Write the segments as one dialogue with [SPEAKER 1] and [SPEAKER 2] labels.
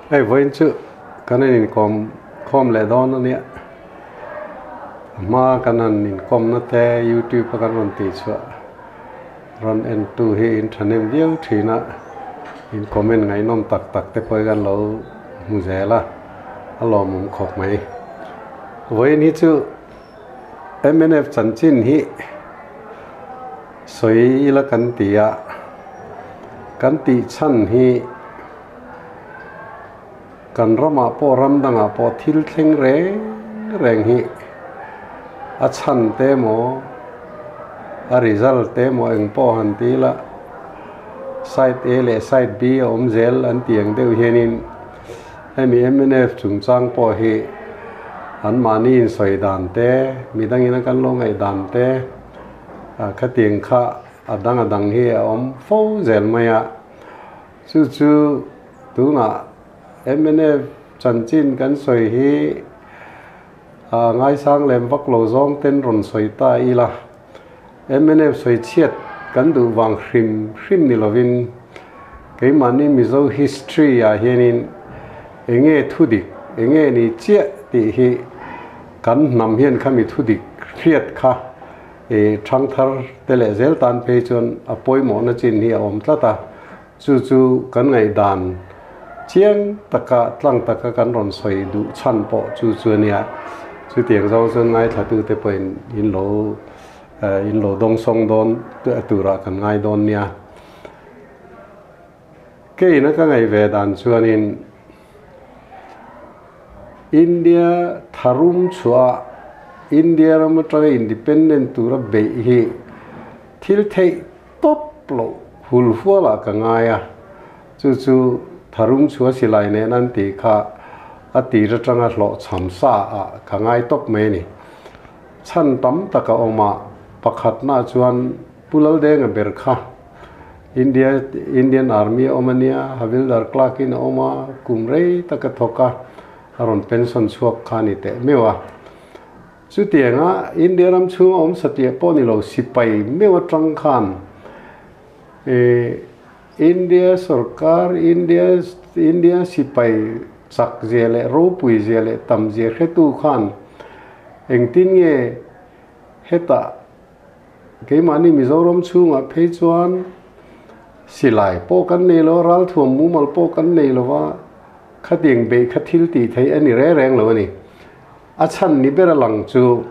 [SPEAKER 1] Hei vawiin chu kan han inkawm khawm leh dawn a nia. A hma kan han inkawmna te youtube a kan rawn tih chhuah rawn en tu hi in thahnem viau thin a, in comment ngaihnawm tak tak te pawh hi kan lo hmu zel a, a lawmawm khawp mai. Vawiin hi chu mnf chanchin hi sawi ila kan ti a, kan tih chhan hi. Kan ramah pawh ram dangah pawh thil thleng reng reng hi a chhan te emaw a result te emaw eng pawh han ti ila side A leh side B a awm zel an tih ang deuh hianin hemi mnf chungchang pawh hi anmahni insawi dan te midangin a kan lo ngaih dan te khatiang kha a dang a dang hi a awm fo zel mai a. Chu chu tunah mnf chanchin kan sawi hi a ngaisang lem vak lo zawng ten rawn sawi ta ila, mnf sawi chhiat kan duh vang hrim hrim ni lovin keimahni Mizo history ah hianin enge thudik enge ni chiah tih hi kan hnam hian khami thudik hriat kha I thangthar te leh zel tan phei chuan a pawimawhna chin hi a awm tlat a, chu chu kan ngaihdan chiang taka tlang taka kan rawn sawi duh chhan pawh chu chu a nia. Chutiang zawng chuan ngaithlatute pawhin in lo in lo dawngsawng dawn turah kan ngai dawn nia. Keina ka ngaih ve dan chuanin India tharum chhuah India ram atanga independent tura beih hi thil theih tawp loh hul hualah ka ngai a, chu chu tharum chhuah silai nen an tih kha a tir atanga hlawhchham sa ah ka ngai tawp mai a ni. Chhan tam tak a awm a, pakhatna chuan Pu Laldenga ber kha India Indian Army a awm a nia, Havildar Clerk in a awm a, kum rei tak a thawk a, a rawn pension chhuak kha a ni teh meuh a. Chutianga India ram chhunga awm satliah pawh ni lo sipai meuh atang khan eh India sorkar India India sipai chak zia leh ropui zia leh tam zia hretu khan engtin nge hetah Keimahni Mizoram chhungah phei chuan silai pawh kan nei lo a, ralthuam mumal pawh kan nei lo va, khatiang beih kha thil tih theih a ni reng reng lo a ni. A chhan ni ber a lang chu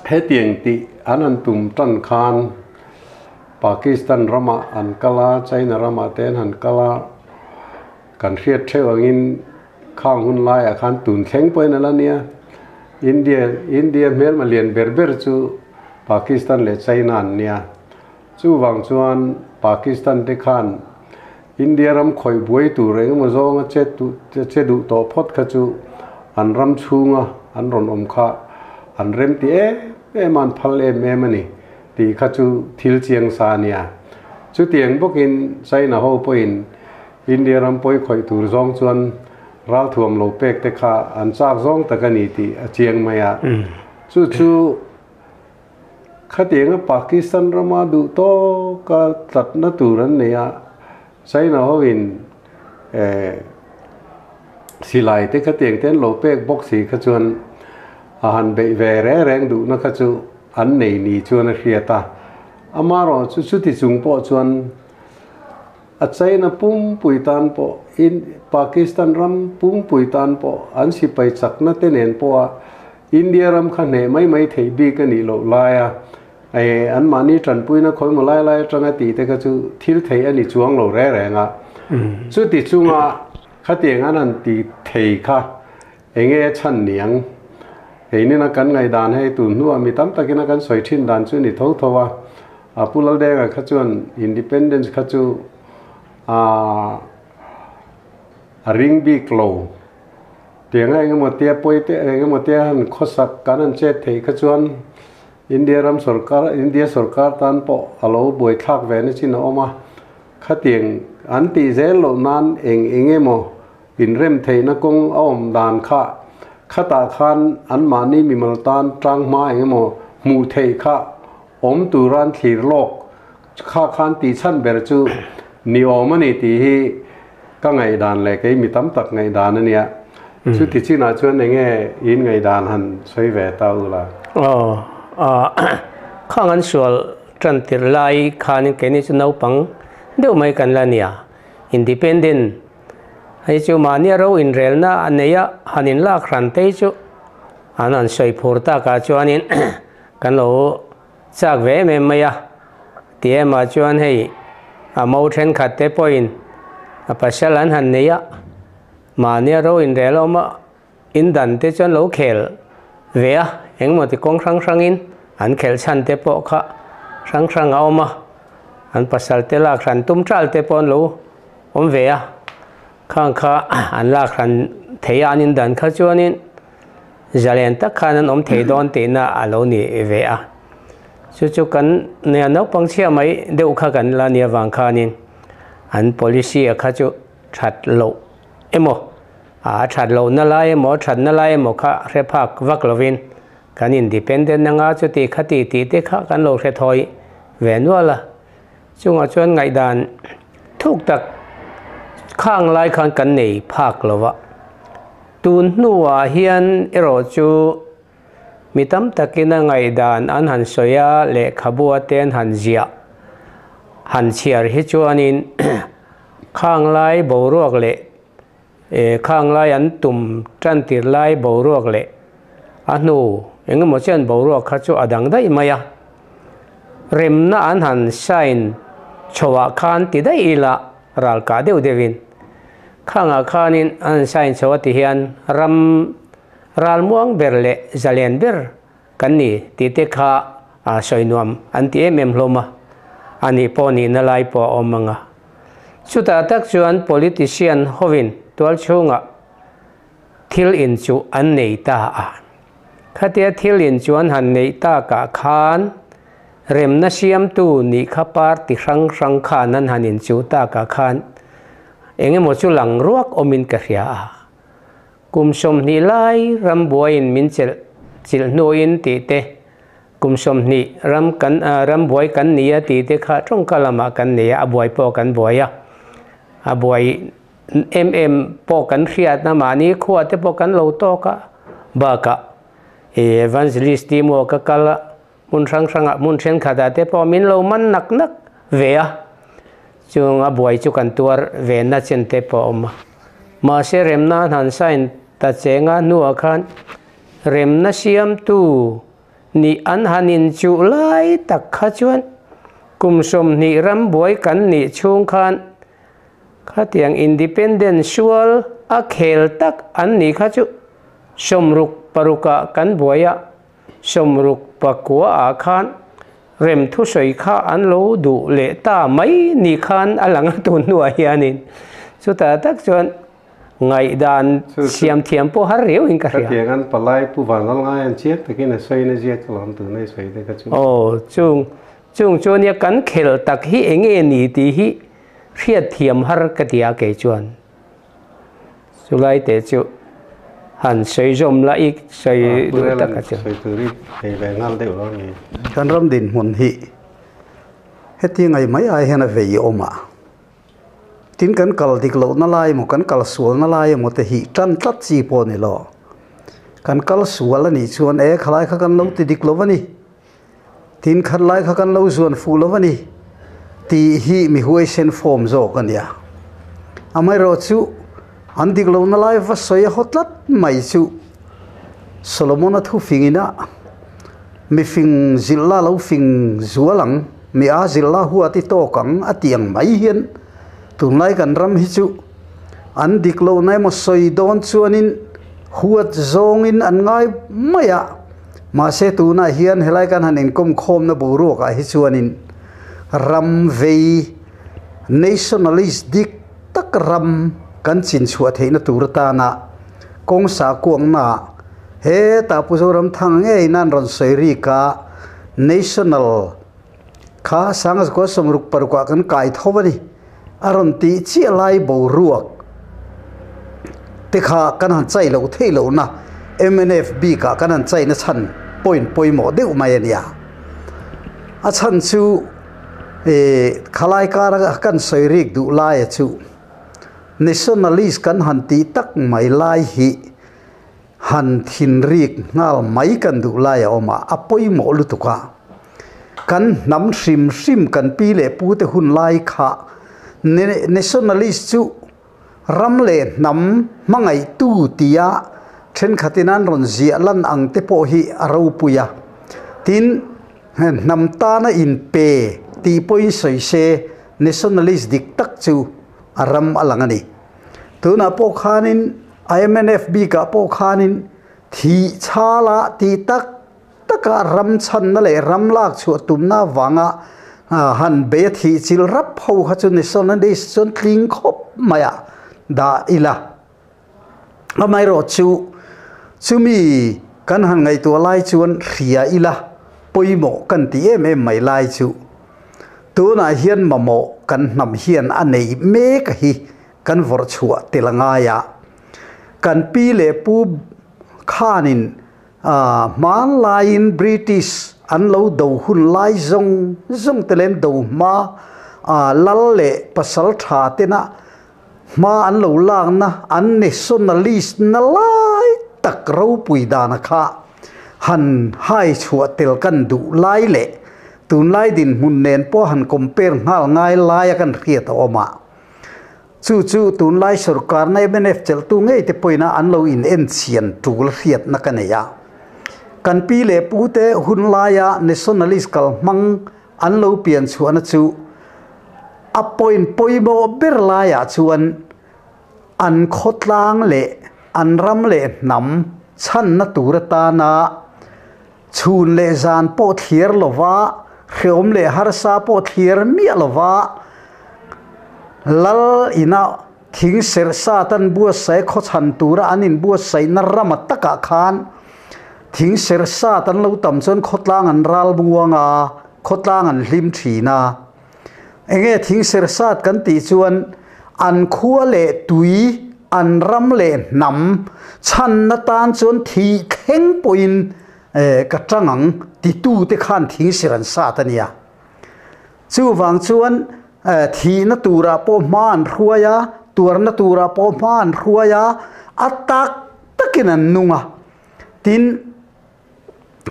[SPEAKER 1] hetiang tih an han tum tan khan Pakistan ramah an kal a, China ramah te an han kal a, kan hriat theuh angin khang hun laiah khan tun thleng pawhin a la nia. India India hmelma lian ber ber chu Pakistan leh China an nia. Chuvang chuan Pakistan te khan India ram khawih buai tur engemaw zawnga che che duh tawh phawt kha chu an ram chhunga an rawn awm kha an rem ti em em a, an phal em em a ni tih kha chu thil chiang sa a nia. Chutiang bawkin China ho pawhin India ram pawi khawih tur zawng chuan ralthuam lo pek te kha an chak zawng tak a ni tih a chiang mai a. Chu chu khatianga Pakistan rama duh tawka tlatna tur an nei a, China hoin silai te khatiang te an lo pek bawk si kha chuan a han beih ve reng reng duhna kha chu an nei ni chuan a hriat a. Amaherawhchu chu chuti chung pawh chuan A China pumpui tan pawh, in Pakistan ram pumpui tan pawh an sipai chakna te nen pawha India ram kha hneh mai mai theih bik a nih loh laia eh anmahni tanpuina khawimaw lai lai atanga tih te kha chu thil theih a ni chuang lo reng reng a. Chuti chunga khatiang an han ti thei kha enge a chhan niang? Keinina kan ngaihdan hei tun hnuah mi tam takina kan sawi thin dan chu ni tho tho a. A Pu Laldenga kha chuan Independence kha chu a a ring bik lo. Tianga engemaw tia pawi te engemaw tia han khawsak kan han chet theih kha chuan India ram sorkar India sorkar tan pawh a lo buaithlak ve na chin a awm a. Khatiang an tih zel loh nan eng engemaw inrem theihna kawng a awm dan kha khatah khan anmahni mimal tan tanghma engemaw hmuh theih kha Awm turan thlir lawk kha khan tih chhan ber chu ni awm a ni tih hi Ka ngaihdan leh kei mi tam tak ngaihdan a nia. Chuti chinah chuan eng nge in ngaihdan han sawi ve ta u la?
[SPEAKER 2] Aw, khang an sual tan tirh lai khanin keini chu naupang deuh mai kan la nia. Independent hei chu mahnia ro inrelna a nei a, han inlak hran te hi chu an han sawi phur takah chuanin kan lo chak ve em em mai a. Ti emah chuan hei a mo thenkhat te pawhin a pasal an han nei a, mahnia ro inrel awm a, in dan te chuan lo khel ve a, engemaw ti kawng hrang hrangin an khelh chhan te pawh kha hrang hrang a awm a, an pasal te lak hran tum tal te pawh an lo awm ve a, khang kha an lak hran thei a, an in dan kha chuanin zalen tak khan an awm thei dawn tihna a lo ni ve a. Chu chu kan nia naupang chhia mai deuh kha kan la nia vang khanin an policy a kha chu that loh emaw a that lohna lai emaw thatna lai emaw kha hre phak vak lovin kan independent anga chuti khati tih te kha kan lo hre thawi ve nual a. Chungah chuan ngaihdan thuk tak khang lai khan kan nei phak lova. Tun hnuah hian erawh chu Mi tam takin a ngaihdan an han sawi a, lehkhabu a te an han ziah, han chhiar hi chuanin khang lai boruak leh khang lai an tum tan tir lai boruak leh a hnu engemaw chian boruak kha chu a dang daih mai a. Remna an han sign chhoah khan ti daih ila ral kah deuh deuhin khangah khanin an han sign chho a ti hian ram Ralmuang ber leh zalen ber kan ni tih te kha a sawi nuam an ti em em hlawm a, a nih pawh nihna lai pawh a awm ang a. Chutah tak chuan politician hovin tual chhungah thil inchuh an nei ta a. Khatia thil inchuh an han neih takah khan remna siamtu nih kha party hrang hrang khan an han inchuh takah khan eng emaw chu lang ruak awmin ka hria a. Kum 20 lai ram buaiin min chelh chilh hnuin tih te, kum 20 ram kan ram buai kan ni a tih te kha tawngka lamah kan nei a, a buai pawh kan buai a, a buai em em pawh kan hriatna mahni khua te pawh kan lo tawk a, bakah evangelist team aw ka kal a, hmun hrang hrangah hmun thenkhatah te pawh min lo man nak nak ve a, chung a buai chu kan tuar ve na chen te pawh a awm a. Mahse remna an han sign ta chenga hnuah khan remna siamtu nih an han inchuh lai tak kha chuan kum 20 ram buai kan nih chhung khan khatiang independent sual a khel tak an nih kha chu 66 ah kan buai a, 69 ah khan rem thusawi kha an lo duh leh ta mai ni khan a lang a tun hnuah hianin chutah tak chuan ngaihdan siam thiam pawh har riau in ka hria.
[SPEAKER 1] Khatiang an palai Pu Vanlal ngai an chiang takin a sawiin a ziak ka lawm tun a i sawi te kha chu.
[SPEAKER 2] Aw chung chung chu ania kan khel tak hi eng nge ni tih hi hriat thiam har ka ti a kei chuan. Chulai te chu han sawi zawm la i sawi duh tak a chu.
[SPEAKER 1] Sawi tur i thei ve nghal deuh lo ni.
[SPEAKER 3] Kan ram dinhmun hi heti ngai mai ai hian a vei awm a, tin kan kal dik lohna lai emaw kan kal sualna lai emaw te hi tan tlat chi pawh a ni lo. Kan kal sual a nih chuan e khalai kha kan lo ti dik lo a ni, tin khat lai kha kan lo zuan fuh lo a ni tih hi mi huaisen form zawk a nia. Amaherawhchu an dik lohna lai va sawi a haw tlat mai chu Solomon-a thufingin a mi fing zilh la lo fing zual ang, mi a zilh la huat i tawk ang a tih ang mai hian tunlai kan ram hi chu an dik lohna emaw sawi dawn chuanin huat zawngin an ngai mai a. Mahse tunah hian helai kan han inkawm khawmna boruakah hi chuanin ram vei, nationalist dik tak ram kan chin chhuah theihna tur atana kawng sah kuangnaah hetah Pu Zoramthang ngei nan rawn sawi rik a, national kha Sangazkua 66 ah kan kai tho a ni, a rawn tih chiah lai boruak te kha kan han chai loh theih lohna mnf bikah kan han chaina chhan point pawimawh deuh mai a nia. A chhan chu khalai kara kan sawi rik duh laia chu. Nationalist kan han ti tak mai lai hi han thin rik ngal mai kan du lai a awm a, a pawimawh lutuk a. Kan hnam hrim hrim kan pi leh pu te hun lai kha nationalist chu ram leh hnam hmangaihtu tia thenkhatin an rawn ziah lan ang te pawh hi a ropui a. Tin, hnam tana inpe tih pawhin sawi se nationalist dik tak chu a ram a lang a ni. Tunah pawh khanin IMNF bikah pawh khanin thih chhala tih tak taka ram chhanna leh ram lak chhuah tumna avanga han be thih chil rap ho kha chu nationalist chuan tling khawp mai a dah ila. Amaherawh chu chumi kan han ngaihtuah lai chuan hria ila pawimawh kan ti em em mai lai chu tunah hian mamawh kan hnam hian a nei mek a hi kan vawrh chhuah tel a ngai a. Kan pi leh pu khanin hmanlaiin British an lo do hun lai zawng zawng te leh an do hma lal leh pasal tha tena hma an lo lakna an nationalist na lai tak ropui dana kha han hai chhuah tel kan duh lai leh tunlai dinhmun nen pawh han compare nghal ngai laia kan hriat a awm a. Chu chu tunlai sorkarna mnf chelhtu ngei te pawhin an lo in en chhian tul hriatna ka nei a. Kan pi leh pu te hun laia nationalist kal hmang an lo pian chhuahna chu a point pawimawh ber laiah chuan an khawtlang leh an ram leh hnam chhanna tur atana chhun leh zan pawh thliar lova, hreawm leh harsa pawh thliar miah lova, lal ina thing serh sat an buatsaih khawchhan tura an inbuatsaihna rama takah khan thing serh sat an lo tam chuan khawtlang an ral buang a, khawtlang an hlim thin a. Enge thing serh sat kan tih chuan an khua leh tui, an ram leh hnam chhanna tan chuan thih thleng pawhin ka tang ang titute khan thing serh an sat a nia. Chuvang chuan thihna turah pawh hma an hruai a, tuarna turah pawh hma an hruai a, a tak takin an nung a. Tin,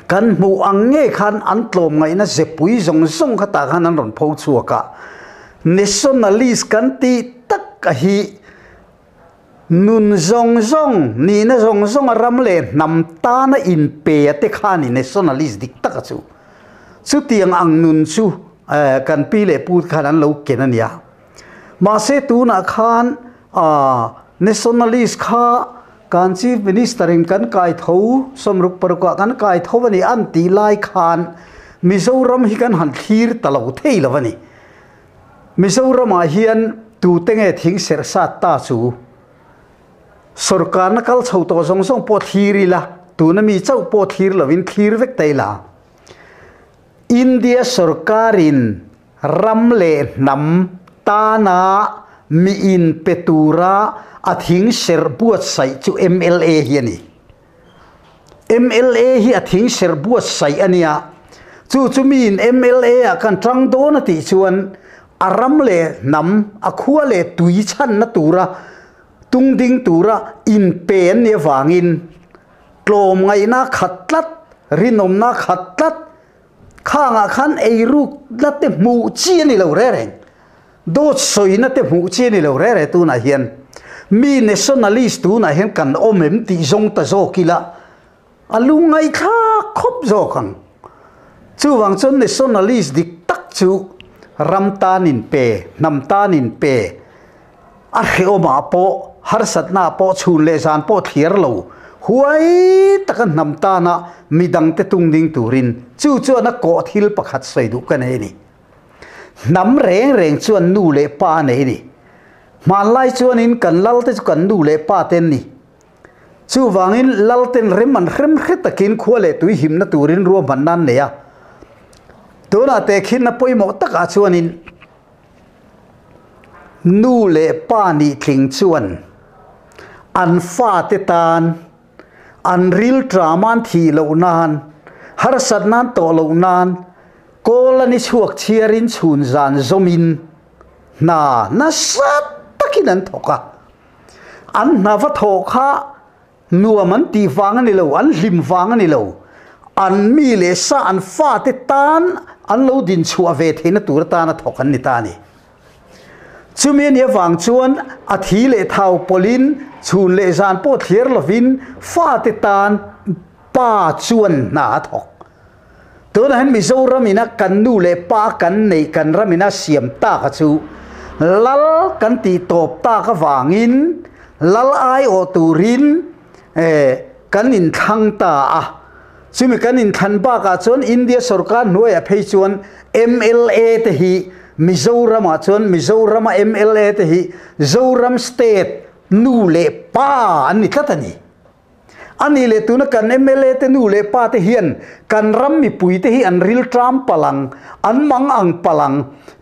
[SPEAKER 3] kan hmuh ang ngei khan an tlawm ngaihna zepui zawng zawng kha tah khan an rawn pho chhuak a. Nationalist kan tih tak a hi nun zawng zawng, nihna zawng zawng a ram leh hnam tana inpe a te kha a ni nationalist dik tak a chu. Chutiang ang nun chu kan pi leh pu te khan an lo ken a nia. Mahse tunah khan nationalist kha kan chief minister in kan kai tho, 66 ah kan kai tho a ni an tih lai khan Mizoram hi kan han thlir ta lo thei lo a ni. Mizoramah hian tute nge thing serh sat ta chu? Sorkarna kal chho tawh zawng zawng pawh thlir ila, tuna mi chauh pawh thlir lovin thlir vek ta ila. India sorkarin ram leh hnam tana mi inpe tura a thing serh buatsaih chu mla hi a ni. Mla hi a thing serh buatsaih a nia. Chu chu miin mla ah kan tang dawn a tih chuan a ram leh hnam, a khua leh tui chhanna tura tung ding tura inpe an nih avangin tlawm ngaihna khat tlat, rinawmna khat tlat, khangah khan eiruk na te hmuh chi a ni lo reng reng. Dawt sawina te hmuh chi a ni lo reng reng tunah hian. Mi nationalist tunah hian kan awm em tih zawng ta zawk ila a lungngaithlak khawp zawk ang. Chuvang chuan nationalist dik tak chu ram tan inpe, hnam tan inpe, a hrehawmah pawh, harsatnaah pawh, chhun leh zan pawh thliar lo, huai taka hnam tana midangte tung ding turin chu chuan a kawh thil pakhat sawi duh ka nei a ni. Hnam reng reng chuan nu leh pa a nei a ni. Hmanlai chuanin kan lalte chu kan nu leh pa te an ni. Chuvangin lalten rem an hrem hre takin khua leh tui himna turin ruahmanna an nei a. Tunah tehkhinna pawimawh takah chuanin nu leh pa nih tling chuan an fate tan an ril ṭam an thih loh nan, harsatna an tawh loh nan kawl an i chhuak chhiarin chhun zan zawmin hna nasa takin an thawk a. An hna va thawh kha nuam an tih vang a ni lo, an hlim vang a ni lo. An mi leh sa an fate tan an lo din chhuah ve theihna tur atana thawk an ni ta a ni. Chumi a nih avang chuan a thi leh thau pawlhin chhun leh zan pawh thliar lovin fate tan pa chuan hna a thawk. Tunah hian Mizoram ina kan nu leh pa kan neih kan ram ina siam tak a chu lal kan tih tawp tak avangin lal aiawh turin kan inthlang ta a. Chumi kan inthlan bakah chuan India sorkar hnuaiah phei chuan mla te hi Mizoramah chuan Mizorama mla te hi Zoram state nu leh pa an ni tlat a ni. A nih leh tuna kan mla te nu leh pa te hian kan ram mipui te hi an ril tram palh ang, an mang ang palh ang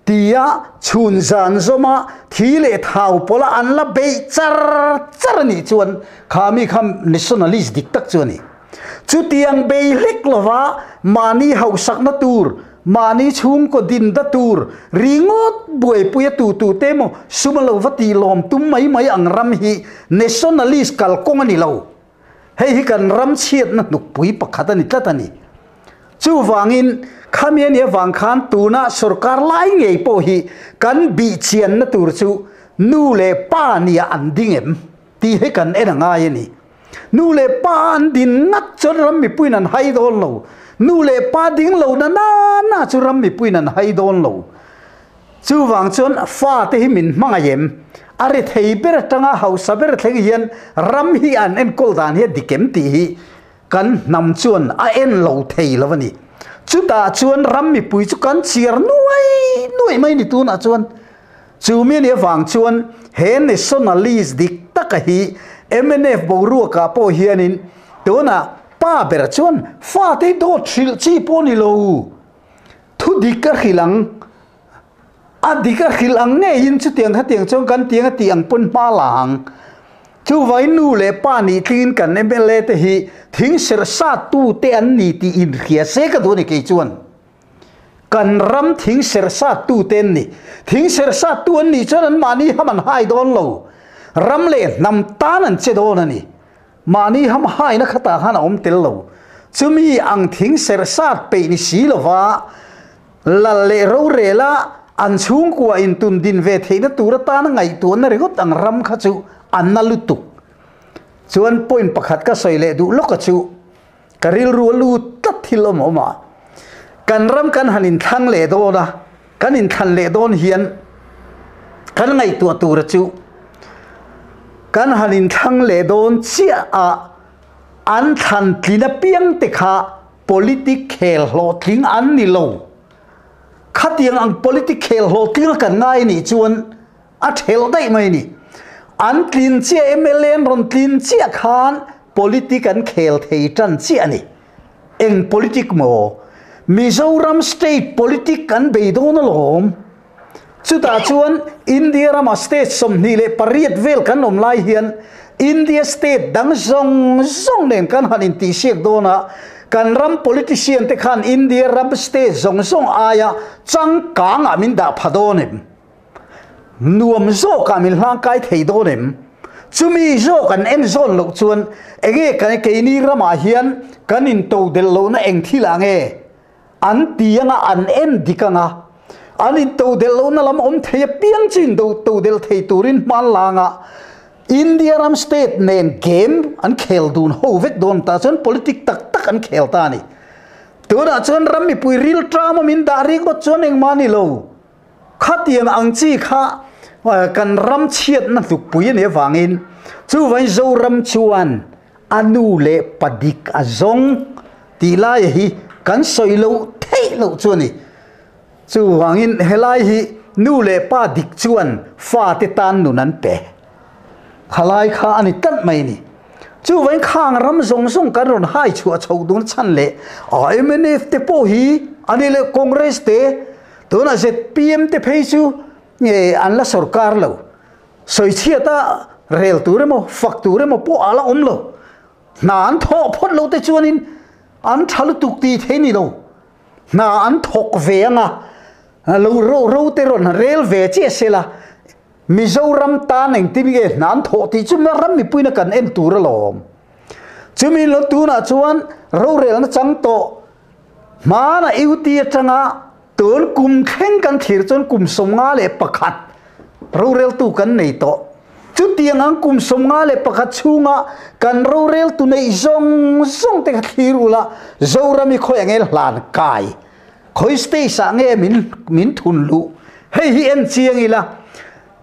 [SPEAKER 3] tia chhun zan zawma thi leh thau pawla an la beih char char a nih chuan kha mi kha nationalist dik tak chu a ni. Chutiang bei hlek lova mahni hausakna tur, mahni chhungkaw dinda tur ringawt buaipuia tutute emaw sum a lo va tih lawm tum mai mai ang ram hi nationalist kalkawng a ni lo. Hei hi kan ram chhiatna hnukpui pakhat a ni tlat a ni. Chuvangin, khami a nih avang khan tuna sorkar lai ngei pawh hi kan bihchianna tur chu nu leh pa nia an ding em tih hi kan en a ngai a ni. Nu leh pa an din ngat chuan ram mipuiin an hai dawn lo. Nu leh pa ding lo na na na chu ram mipuiin an hai dawn lo. Chuvang chuan fate hi min hmangaih em? A ri thei ber atanga hausa ber thleng hian ram hi an enkawl dan hi a dik em tih hi kan hnam chuan a en lo thei lo a ni. Chutah chuan ram mipui chu kan chhiar nuai nuai mai ni tunah chuan. Chu mi nih avang chuan he nationalist dik taka hi mnf boruakah pawh hianin tunah pa ber chuan fate dawt hrilh chi pawh ni lo, thu dik a hrilh ang, a dik a hrilh ang ngeiin chutiang khatiang chuan kan tiang a tih ang pawn hma la ang. Chuvangin nu leh pa nih tlingin kan mla te hi thing serh sat tute an ni tih inhria se ka duh a ni kei chuan. Kan ram thing ser sat tu te an ni. Thing ser sat tu an nih chuan an mahni ham an hai dawn lo. Ram leh hnam tan an che dawn a ni. Mahni ham haina khatah khan a awm tel lo. Chumi ang thing ser sat peih ni si lova lal leh rorela an chhungkua intun din ve theihna tur atana ngaihtuahna ringawt ang ram kha chu a na lutuk. Chuan point pakhat ka sawi leh duh lawka chu Ka rilru a lut tlat thil awm awm a, kan ram kan han inthlang leh dawn a, kan inthlan leh dawn hian kan ngaihtuah tura chu kan han inthlang leh dawn chiah a, an thlan tlin apiang te kha politic khel hlawhtling an ni lo. Khatiang ang politic khel hlawhtling a kan ngai anih chuan A thelh daih mai ni. An tlin chiah mla an rawn tlin chiah khan politic an khel thei tan chiah a ni. Eng politic maw? Mizoram state politic an bei dawn alawm. Chutah chuan India rama state 28 vel kan awm lai hian India state dang zawng zawng nen kan han intihsiak dawn a, kan ram politician te khan India ram state zawng zawng aia changkangah min dah pha dawn em? Nuam zawkah min hlangkai thei dawn em? Chumi zawk an en zawn loh chuan enge kan keini ramah hian kan into delh lohna eng thil ah nge an ti anga an en dik anga an into delh lohna lam awm thei apiang chu indo to delh thei turin hman lang a India ram state nen game an khel dun ho vek dawn ta chuan politic tak tak an khel ta a ni. Tunah chuan ram mipui ril tram a min dah rikngawt chuan engmah a ni lo. Khatiang ang chi kha kan ram chhiatna hlukpui a nih avangin chuvangin Zoram chuan a nu leh pa dik a zawng tih laia hi kan sawi loh theih loh chu a ni. Chuvangin helai hi nu leh pa dik chuan fate tan nun an pe. Khalai kha a ni tlat mai a ni. Chuvangin khang ram zawng zawng kan rawn hai chhuah chhoh dun chhan leh mnf te pawh hi a ni leh Congress te Tunah zpm te phei chu nge an la sorkar lo, sawichhiata rel tur emaw fak tur emaw pawh a la awm lo. Hna an thawh phawt lo te chuanin an tha lutuk tih thei ni lo. Hna an thawk ve anga lo ro ro te rawn rel ve chiah se la. Mizoram tan engtin nge hna an thawh tih chu ram mipuina kan en tur alawm. Chumi lo tunah chuan rorelna chang tawh hmana UT atanga tun kum thleng kan thlir chuan kum 51 roreltu kan nei tawh. Chutiang ang kum 51 chhunga kan roreltu nei zawng zawng te kha thlir ula Zorami khawi angel hlan kai khoi stage ah nge min thun lu hei hi en chiang ila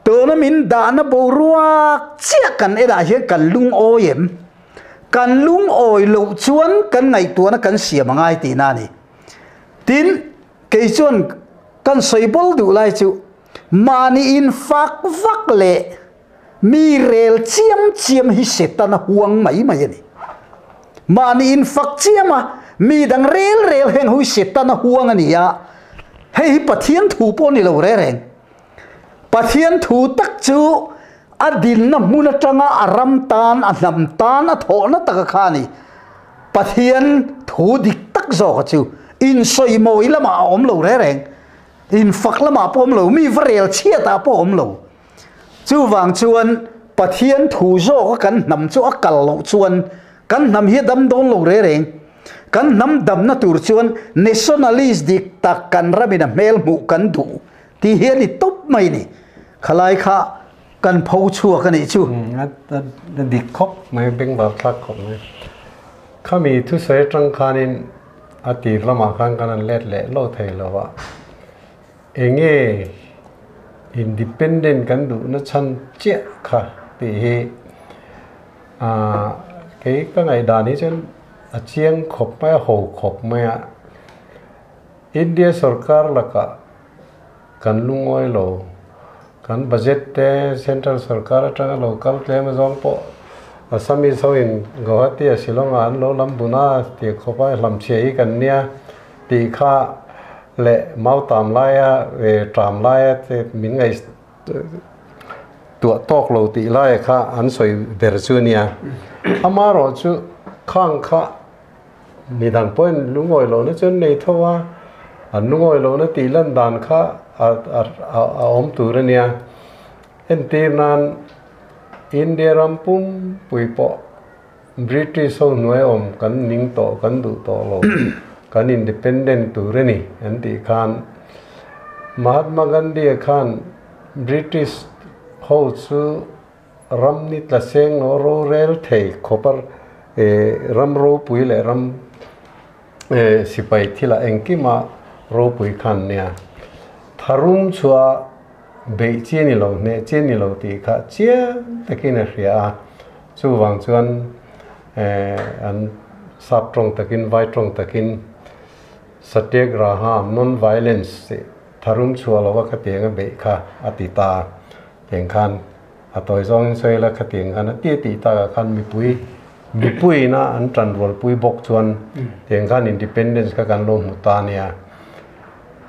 [SPEAKER 3] tuna min dahna boruak chiah kan enah hian kan lung awi em kan lung awi loh chuan kan ngaihtuahna kan siam angai tihna a ni. Tin, kei chuan kan sawi bawl duh lai chu mahni in fak vak leh mi rel chiam chiam hi Setana huang mai mai a ni. Mahni in fak chiam a, mi dang rel rel heng ho hi Setana huang a ni a, hei hi Pathian thu pawh a ni lo re reng. Pathian thu tak chu a dinna hmun atanga a ram tan, a hnam tan a thawhna taka kha a ni. Pathian thu dik tak zawka chu insawi mawi lamah a awm lo re reng, infak lamah pawh awm lo, mi va rel chhiatah pawh awm lo. Chuvang chuan Pathian thu zawka kan hnam chu a kal loh chuan kan hnam hi a dam dawn lo re reng. Kan hnam damna tur chuan nationalist dik tak kan ramin a hmel hmuh kan duh tih hi a ni tawp mai ni. Khalai kha kan pho chhuak a nih chu.
[SPEAKER 1] A dik khawp mai, bengvar thlak khawp mai. Khami thusawi atang khanin a tir lamah khan kan han let leh lo thei lo a. Enge independent kan duhna chhan chiah kha tih hi kei ka ngaihdan hi chuan a chiang khawp mai a, ho khawp mai a. India sarkar lakah kan lungawi lo, kan budget te central sarkar atanga lo kal tlem azawng pawh Assamese hoin Guwahati a Shillong ah an lo lam bun a tih khawp a, hlamchhiah hi kan nia tih kha leh mau tam laia tram laia te min ngaih tuah tawk lo tih laia kha an sawi ber chu a nia. Amaherawh chu khang kha midang pawhin lungawi lohna chu an nei tho a, an lungawi lohna tih lan dan kha a awm tur a nia. Entir nan India ram pumpui pawh British ho hnuai awm kan ning tawh, kan duh tawh lo, kan independent tur a ni an tih khan Mahatma Gandhi-a khan British ho chu ram ni tla seng lo rorel thei khawp a ram ropui leh ram sipai thilah engkima ropui khan nia tharum chhuah beih chi a ni lo, hneh chi a ni lo tih kha chiang takin a hria a. Chuvang chuan an sap tawng takin, vai tawng takin Satyagraha, non-violence tih tharum chhuah lova khatiang a beih kha a ti ta. Tiang khan a tawi zawngin sawi ila khatiang khan a ti a tih takah khan mipui mipuiina an tanrualpui bawk chuan tiang khan independence kha kan lo hmu ta nia.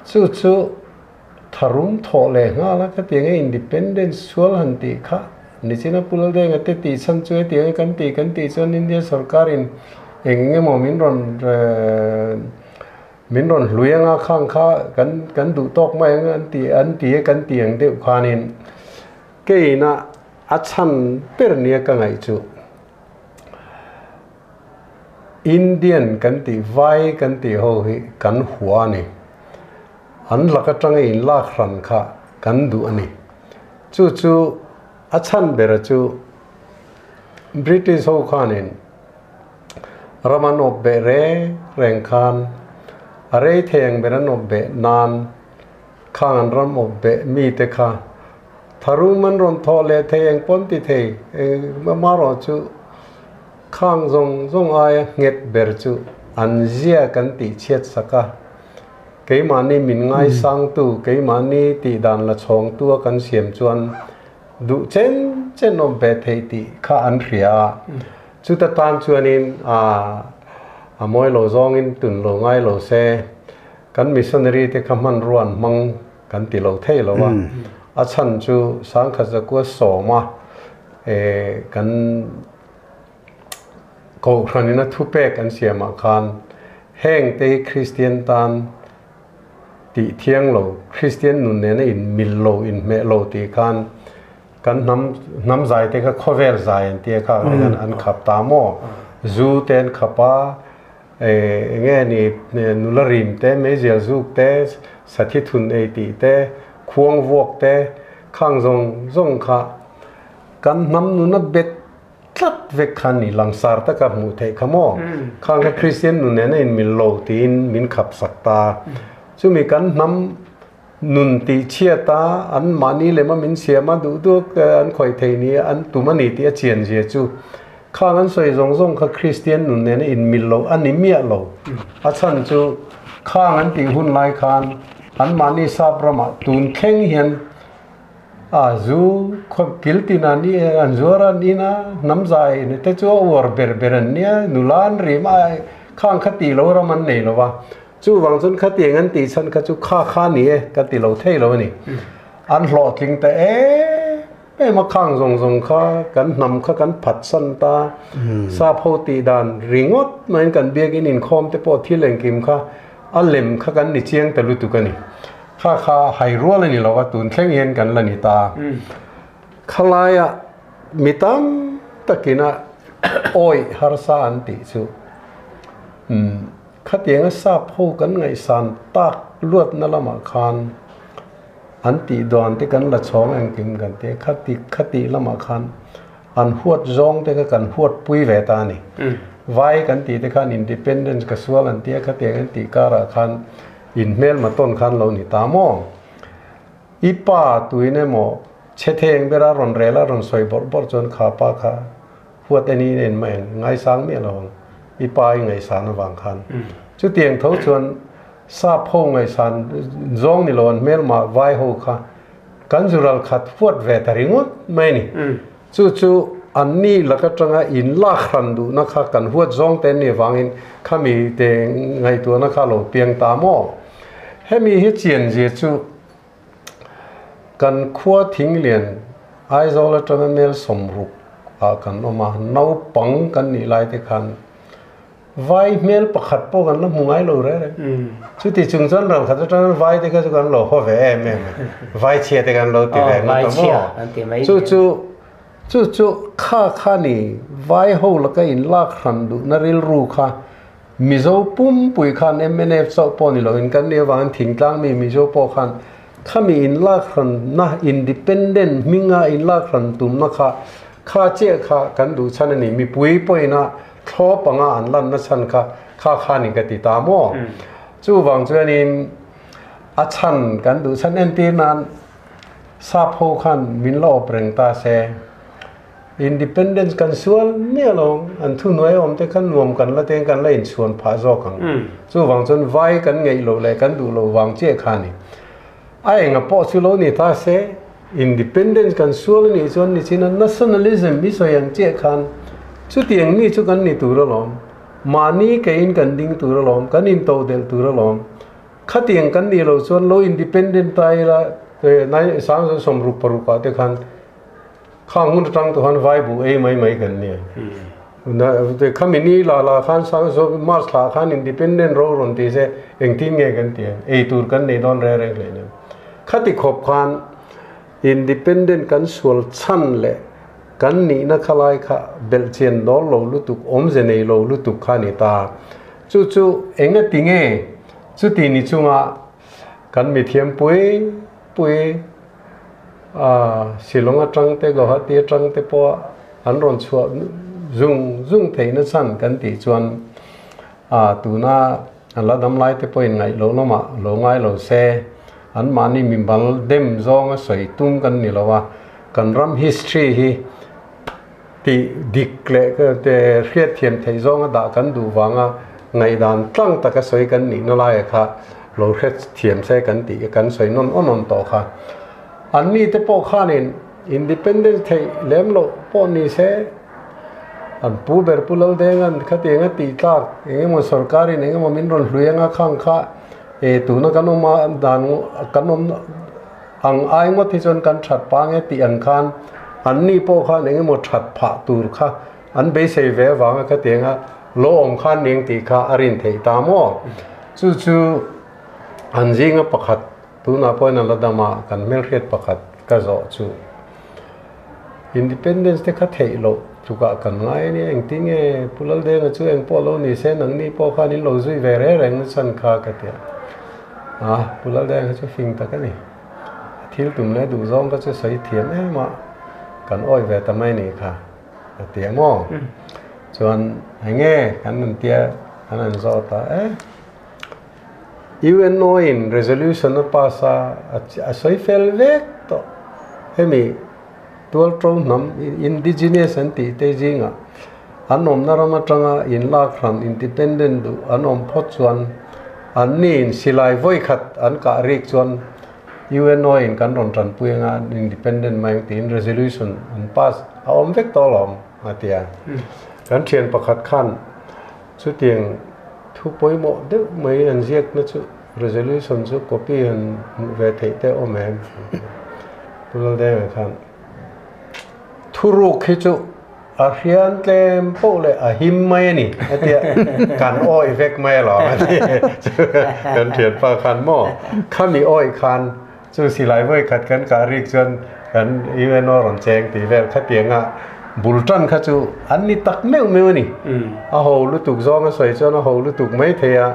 [SPEAKER 1] Chu chu Tharum thawh leh nghal a, khatiang e independence sual han tih kha nichina Pu Laldenga te tih chhan chu hetiang e kan tih kan tih chuan India sorkarin eng eng emaw min rawn min rawn hlui anga khang kha kan kan duh tawk mai ang an ti an ti e kan ti ang deuh khanin keina a chhan ber nia ka ngaih chu Indian kan tih vai kan tih ho hi kan hua a ni. An lak atanga in lak hran kha kan duh a ni. Chu chu a chhan bera chu British ho khanin ram an awp beh reng reng khan a rei thei ang ber an awp beh nan khang an ram awp beh mite kha tharum an rawn thawh leh thei eng pawn ti thei amaherawh chu Khang zawng zawng aia nghet ber chu an zia kan tih chhiat sak a, keimahni min ngaisangtu, keimahni tih dan la chhawngtu a kan siam chuan duh chen chen awm ve theih tih kha an hria a. Chuta tan chuanin a mawi lo zawngin tun lo ngai lo se, kan missionary te kha hmanrua an hmang kan ti lo thei lo a. A chhan chu sangkhat zakua sawma kan Kohhranin a thupek an siamah khan heng te hi Kristian tan tih thiang lo, Kristian nun nena inmil lo, inhmeh lo tih khan. Kan hnam hnam zai te kha khawvel zai an tia kha an an khap ta maw? Zu te an khap a, eng nge ni nula rim te, meizial zuk te, sathi thun ei tih te, khuang vuak te, khang zawng zawng kha kan hnam nuna bet tlat vek kha ni langsar taka hmuh theih kha maw? Khang kha Kristian nun nen a inmil lo tiin min khap sak ta. Chumi kan hnam Nun tih chhiat a, an mahni lem a min siam a, duh duh an khawih thei ni a, an tum a ni tih a chian zia chu khang an sawi zawng zawng kha Kristian nun nena inmil lo a ni miah lo. A chhan chu khang an tih hun lai khan an mahni sap ramah tun thleng hian a zu khaw kil tin ah ni an zuar a, an in a, hnam zai te chu a uar ber ber an nia, nula an rim a, khang kha tih lo ram an nei lo va. Chuvang chuan khatiang an tih chhan kha chu kha kha ni e ka ti lo thei lo a ni. An hlawhtling ta em em a, khang zawng zawng kha kan hnam kha kan phatsan ta. Sap ho tih dan ringawt maiin kan biakin inkhawm te pawh thil engkim kha a lem kha kan ni chiang ta lutuk a ni. Kha kha hai rual a ni lo a, tun thleng hian kan la ni ta. Khalaia mi tam takina awih harsa an tih chu umm. Khatianga sap ho kan ngaihsan tak luatna lamah khan an tih duan te kan la chhawng engkim kan ti a, khati khati lamah khan an huat zawng te kha kan huat pui ve ta a ni. Vai kan tih te khan independence ka sual an ti a, khatiang an tih karah khan inhmelma tawn khan lo ni ta maw? I pa tuin emaw chhe theng bera rawn rel a rawn sawi bawrh bawrh chuan kha pa kha Huat en in en mah eng ngaisang miah lo ang, i pa i ngaihsan avang khan. Chutiang tho chuan sap ho ngaihsan zawng ni lo an hmelmah vai ho kha kan zu ral khat huat ve ta ringawt mai a ni. Chu chu an ni lak atanga in lak hran duhna kha kan huat zawng te an nih avangin khami te ngaihtuahna kha a lo piang ta maw? Hemi hi chianzia chu Kan khua Thinglian, Aizawl atanga mel 60 ah kan awm a, naupang kan nih lai te khan vai hmel pakhat pawh kan la hmu ngai lo reng reng. Chuti chung chuan ral khat atanga vai te kha chu kan lo haw ve em em a, vai chhia te kan lo ti ve ngawt a maw? Chu chu chu chu kha kha ni vai ho laka inlak hran duhna rilru kha Mizo pumpui khan mnf chauh pawh ni loin kan nih avangin thingtlang mi Mizo pawh khan khami inlakhranna independent hminga inlakhran tumna kha kha chiah kha kan duh chhan a ni. Mipui pawhina thlawp anga an lanna chhan kha kha kha ni ka ti ta maw? Chuvang chuanin a chhan kan duh chhan entir nan sap ho khan min la awp reng ta se. Independence kan sual miah lo ang, an thuhnuai awm te kha nuam kan la teng kan la inchhuan phah zawk ang. Chuvang chuan vai kan ngeih loh leh kan duh loh vang chiah kha a ni. A enga pawh chu lo ni ta se, Independence kan sual a nih chuan nichina nationalism i sawi ang chiah khan chutiang mi chu kan ni tur alawm, mahni keiin kan ding tur alawm, kan intodelh tur alawm. Khatiang kan nih loh chuan lo independent ta ila, 1966 ah te khan Khang hun atang tawh khan vai buh ei mai mai kan nia. Khami ni la la khan sang so March thla khan independent ro rawn ti se engtin nge kan ti ang ei tur kan nei dawn reng reng hle nia. Khati khawp khan independent kan sual chhan leh kan nihna khalai kha belhchian dawl lo lutuk awmze nei lo lutuk kha ni ta. Chu chu enga ti nge chuti ni chunga kan mithiam pui pui A Shillong atang te Guwahati atang te pawh an rawn chhuah zung zung theihna chhan kan tih chuan a tuna an la dam lai te pawhin ngaih loh lamah lo ngai lo se an mahni mimal dem zawnga sawi tum kan ni lo a, kan ram history hi tih dik leh te hriatthiam theih zawnga dah kan duh vanga ngaihdan tlang taka sawi kan nihna laia kha lo hrethiam se kan tih kan sawi nawn awn awn tawh kha. An ni te pawh khanin independence theih lem loh pawh ni se an pu ber Pu Laldenga'n khatiang a tih tlak engemaw sorkarin engemaw min rawn hlui anga khang kha e tuna kan awm a dan kan awm Ang ai ngawt hi chuan kan that pang e tih ang khan anni pawh khan eng emaw that phah tur kha an beisei ve avanga ka ti anga lo awm khan ning tih kha a rin theih ta maw? Chu chu an zinga pakhat tunah pawhin a la dam a, kan hmelhriat pakhat ka zawh chu. Independence te kha theih loh tlukah kan ngai a nia, engtin nge Pu Laldenga chu eng pawh lo ni se nangni pawh khan in lo zui ve reng reng na chhan kha ka ti a. A, Pu Laldenga kha chu fing tak a ni. A thil tum leh duh zawng kha chu sawi thiam em a, kan awih ve ta mai nih kha ka ti a maw? Chuan enge kan rawn tia kan rawn zawt a, e UNO in resolution a pass a, a sawi fel vek tawh. Hemi Tualṭo hnam, indigenous an tih te zingah an awmna ram atanga inlak hran, independent, duh an awm phawt chuan anni in silai vawi khat an kah rik chuan UNO in kan rawn tanpui anga an independent mai ang tiin resolution an pass a awm vek tawh alawm a ti a. Kan thian pakhat khan chutiang thu pawimawh deuh mai an ziakna chu Resolution chu copy han hmuh ve theih te awm em? Pu Laldenga khan thuruk hi chu a hrian tlem poh leh a him mai a ni a tia kan awih vek mai alawm a ti. Kan thianpa khan maw khami awih khan chu silai vawi khat kan kah rik chuan kan UNO rawn cheng tih vel khatianga bul tan kha chu an ni tak meuh meuh a ni. A ho lutuk zawng a sawi chuan a ho lutuk mai thei a.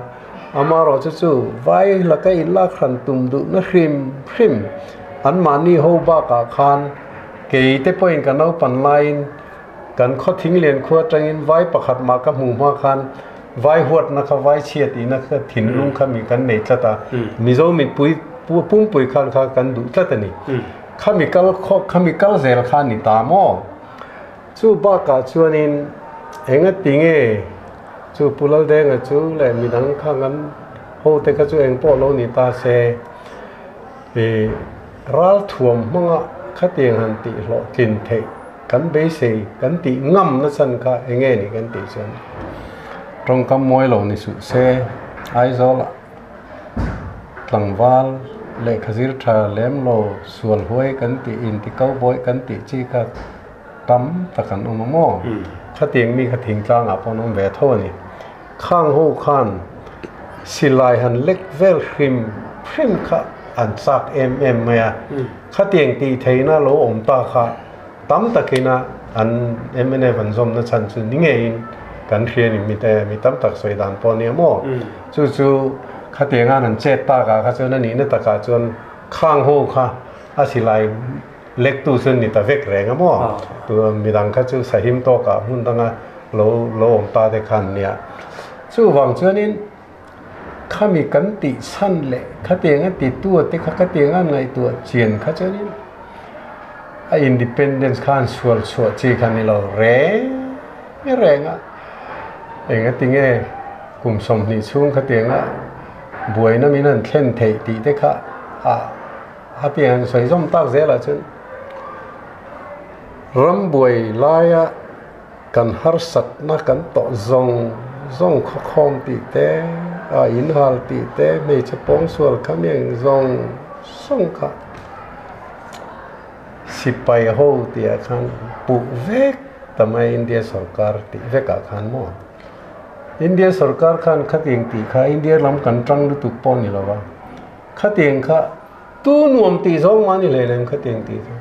[SPEAKER 1] Amaherawh chu chu vai laka inlak hran tum duhna hrim hrim anmahni ho bakah khan kei te pawhin ka naupan laiin kan khaw thing lian khua atangin vai pakhat mah ka hmuh hma khan vai huatna kha vai chhia tihna kha thinlung kha mi kan nei tlat a, Mizo mipui pumpui khan kha kan duh tlat a ni. Khami kal khami kal zel kha a ni ta maw? Chu bakah chuanin enga ti nge chu Pu Laldenga chu leh midang kha ngan ho te kha chu eng pawh lo ni ta se i ralthuam hmanga khatiang han tih hlawhtlin theih kan beisei kan tih ngam na chan kha enge ni kan tih chuan tawngkam mawi lo ni suh se Aizawlah tlangval lehkha zir tha lem lo sual huai kan tih inti cowboy kan tih chi kha tam tak an awm a maw? Khatiang mi kha thingtlangah pawh an awm ve tho a ni. Khang ho khan silai han lek vel hrim hrim kha an chak em em mai a. Khatiang tih theihna lo awm ta kha tam takina an mnf an zawmna chhan chu ni ngeiin kan hria a ni. Mite mi tam tak sawi dan pawh a nia maw? Chu chu khatianga an chet takah kha chuan a nihna takah chuan khang ho kha a silai Lektu chu ni ta vek reng a maw? Tu midang kha chu sahim tawkah hmun danga lo lo awm ta te khan nia. Chuvang chuanin khami kan tih chhan leh khatiang a titu te kha khatiang a ngaihtuah chian kha chuanin a independence khan sual chhuah chi kha ni lo reng reng a. Engatinge kum 20 chhung khatiang a buaina min han thlen theih tih te kha a A pian sawi zawm tak zelah chuan ram buai laia kan harsatna kan tawh zawng zawng khawkhawm tih te, a inhal tih te, hmeichhe pawngsual kha mi ang zawng zawng kha sipai ho tih ah khan puh vek ta mai India sorkar tih vek ah khan maw. India sorkar khan khatiang tih kha India lam kan tang lutuk pawh a ni lo va. Khatiang kha tu nuam tih zawng mah ni hlei lem khatiang tih chu.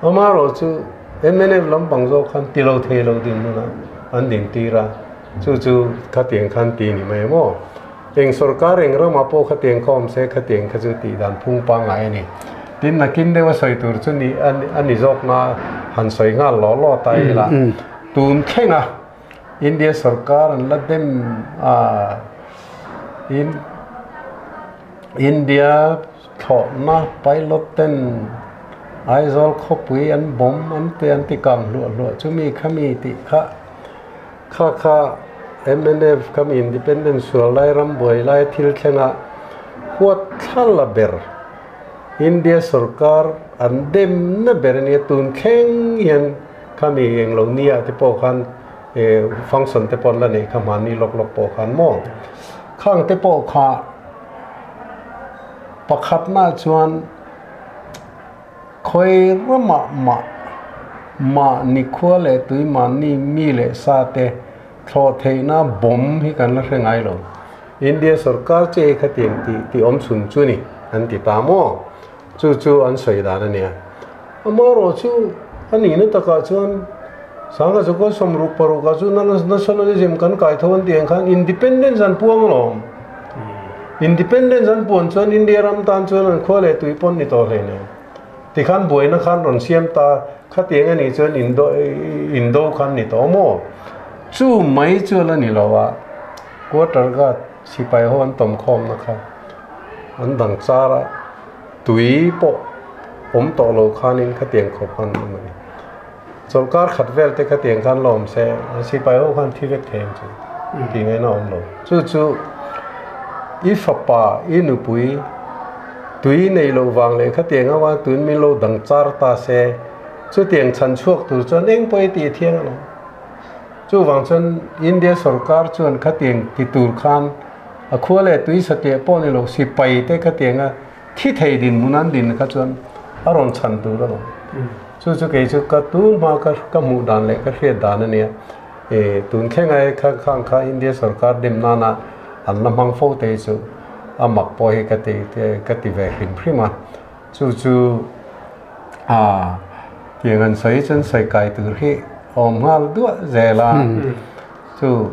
[SPEAKER 1] Amaherawh chu mnf lampang zawk khan ti lo thei lo din hmunah an din tir a, chu chu khatiang khan ti ni mai maw. Eng sorkar eng ramah pawh khatiang kha awm se khatiang kha chu tih dan phung pangngai a ni. Tin nakin deuha sawi tur chu ni a ni zawk na han sawi nghal law law ta ila tun thlenga India sorkar an la dem a in India thlawhna pilot ten Aizawl khawpui an bomb an ti an ti kang hluah hluah chumi khami tih kha kha kha mnf khami independent sual lai ram buai lai thil thlenga huat thla la ber India sorkar an demna ber ania tun thleng hian Khami eng lo nia te pawh khan function te pawh an la neih kha mahni lawk lawk pawh khan maw. Khang te pawh kha pakhatna chuan khawi ramah mah mahni khua leh tui mahni mi leh sa te thlawh theihna bomb hi kan la hre ngai lo. India sorkar che hi khatiang tih tih awm chhun chu ni an ti ta maw. Chu chu an sawi dan a nia. Amaherawhchu. A nihna takah chuan Sangha Zakua 66 ah chu nationalism kan kai tho an tih ang khan independence an puang alawm. Independence an puan chuan India ram tan chuan an khua leh tui pawn ni tawh hlei nen. Tikhan buaina khan rawn siam ta khatiang a nih chuan indo indo khan ni tawh maw? Chu mai chu la ni lo a, quarter guard sipai ho an tawm khawmna kha an dang char a, tui pawh awm tawh lo khanin khatiang khawp khan awm a ni. Chawlhkar khat vel te khatiang khan la awm se, sipai ho khan thi vek thei ang chu tih ngaihna a awm lo. Chu chu i fapa, i nupui tui nei loh vang leh khatiang anga tuin min lo dang char ta se, chutiang chhan chhuak tur chuan eng pawh i tih thiang alawm. Chuvang chuan India sorkar chuan khatiang ti tur khan a khua leh tui satliah pawh ni lo sipai te khatianga thi thei dinhmun an din kha chuan a rawn chhan tur alawm. Chu chu kei chu ka tun hma ka ka hmuh dan leh ka hriat dan a nia. E tun thlenga he kha khang kha India sorkar dim nana an la hmang fo te hi chu a mak pawh hi ka ti ka ti ve hrim hrim a. Chu chu a tiang an sawi chuan sawi kai tur hi awm nghal duah zel a. Chu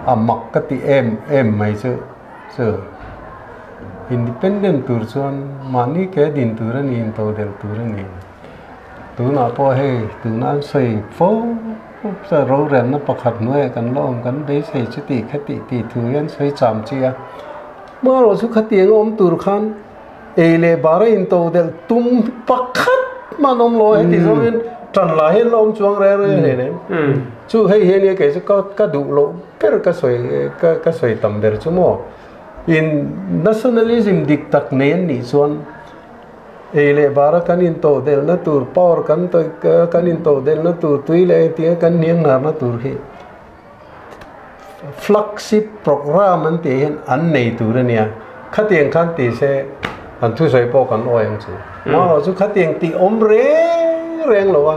[SPEAKER 1] a mak ka ti em em mai chu chu independent tur chuan mahni ke din tur a ni in to del tur a ni. Tunah pawh hei tuna an sawi fo chuan rorelna pakhat hnuaiah kan la awm kan beisei chu tih kha tih tih thu hian sawi cham chi a. Hmarawh chu khatiang a awm tur khan ei leh bar a in to del tum pakhat hman awm lo a heti zawngin tan lah hian la awm chuang reng reng hle nem. Chu hei hian nia kei chu ka ka duh loh ber ka sawi ka ka sawi tam ber chu maw in nationalism dik tak nei an nih chuan Ei leh bara kan intodelhna tur, power kan kan intodelhna tur, tui leh engtinga kan hniangnarna tur hi flagship program an tih hian an nei tur a nia. Khatiang khan ti se an thusawi pawh kan awi ang chu. Amaherawhchu chu khatiang tih awm reng reng lo a,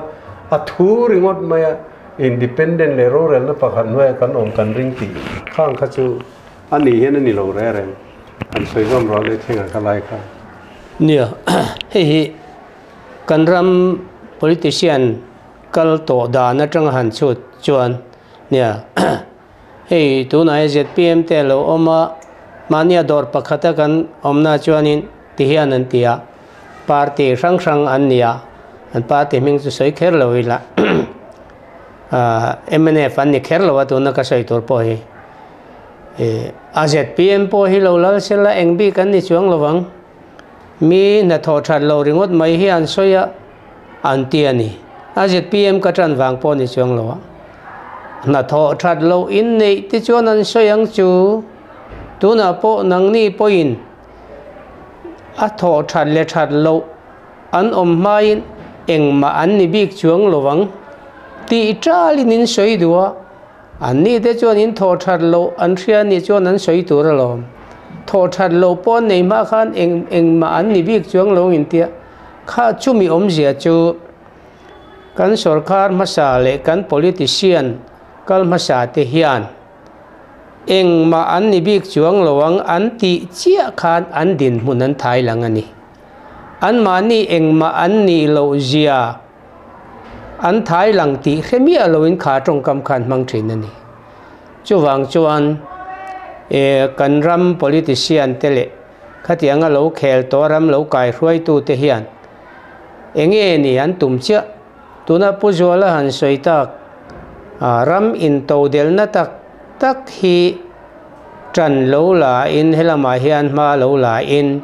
[SPEAKER 1] a thu ringawt mai a, independent leh rorelna pakhat hnuaiah kan awm kan ring tih khang kha chu a nih hian a ni lo reng reng. An sawi zawm rual leh thleng ang kha lai kha.
[SPEAKER 2] Nia, hei hi kan ram politician kal tawh dan atanga han chhut chuan nia, hei tunah hi zpm te a lo awm a, mahnia dawr pakhata kan awmna chuanin ti hian an ti a, party hrang hrang an ni a, an party hming chu sawi kher lo ila mnf an ni kher lo a tuna ka sawi tur pawh hi. A zpm pawh hi lo lal sela eng bik an ni chuang lo vang. Mi hnathawh that lo ringawt mai hi an sawi a, an ti a ni. A zpm ka tan vang pawh ni chuang lo a. Hnathawh that loh in neih te chuan an sawi ang chu. Tunah pawh nangni pawhin a thawh that leh that loh an awm hmain engmah an ni bik chuang lo vang tih talin in sawi duh a. An ni te chuan in thawh that loh an hria nih chuan an sawi tur alawm. Thawh that loh pawh an nei hma khan eng engmah an ni bik chuang lo in tia. Kha chumi awmzia chu kan sorkar hmasa leh kan politician kal hmasa te hian engmah an ni bik chuang lo ang an tih chiah khan an dinhmun an thai lang a ni. Anmahni engmah an nih loh zia An thai lang tih hre miah loin kha tawngkam khan hmang thin a ni. Chuvang chuan e kan ram politician te leh khatianga lo khel tawh ram lo kai hruaitu te hian enge ni an tum chiah. Tuna Pu Zuala han sawi tak ram intodelna tak tak hi Ṭan lo la in helamah hian hma lo la in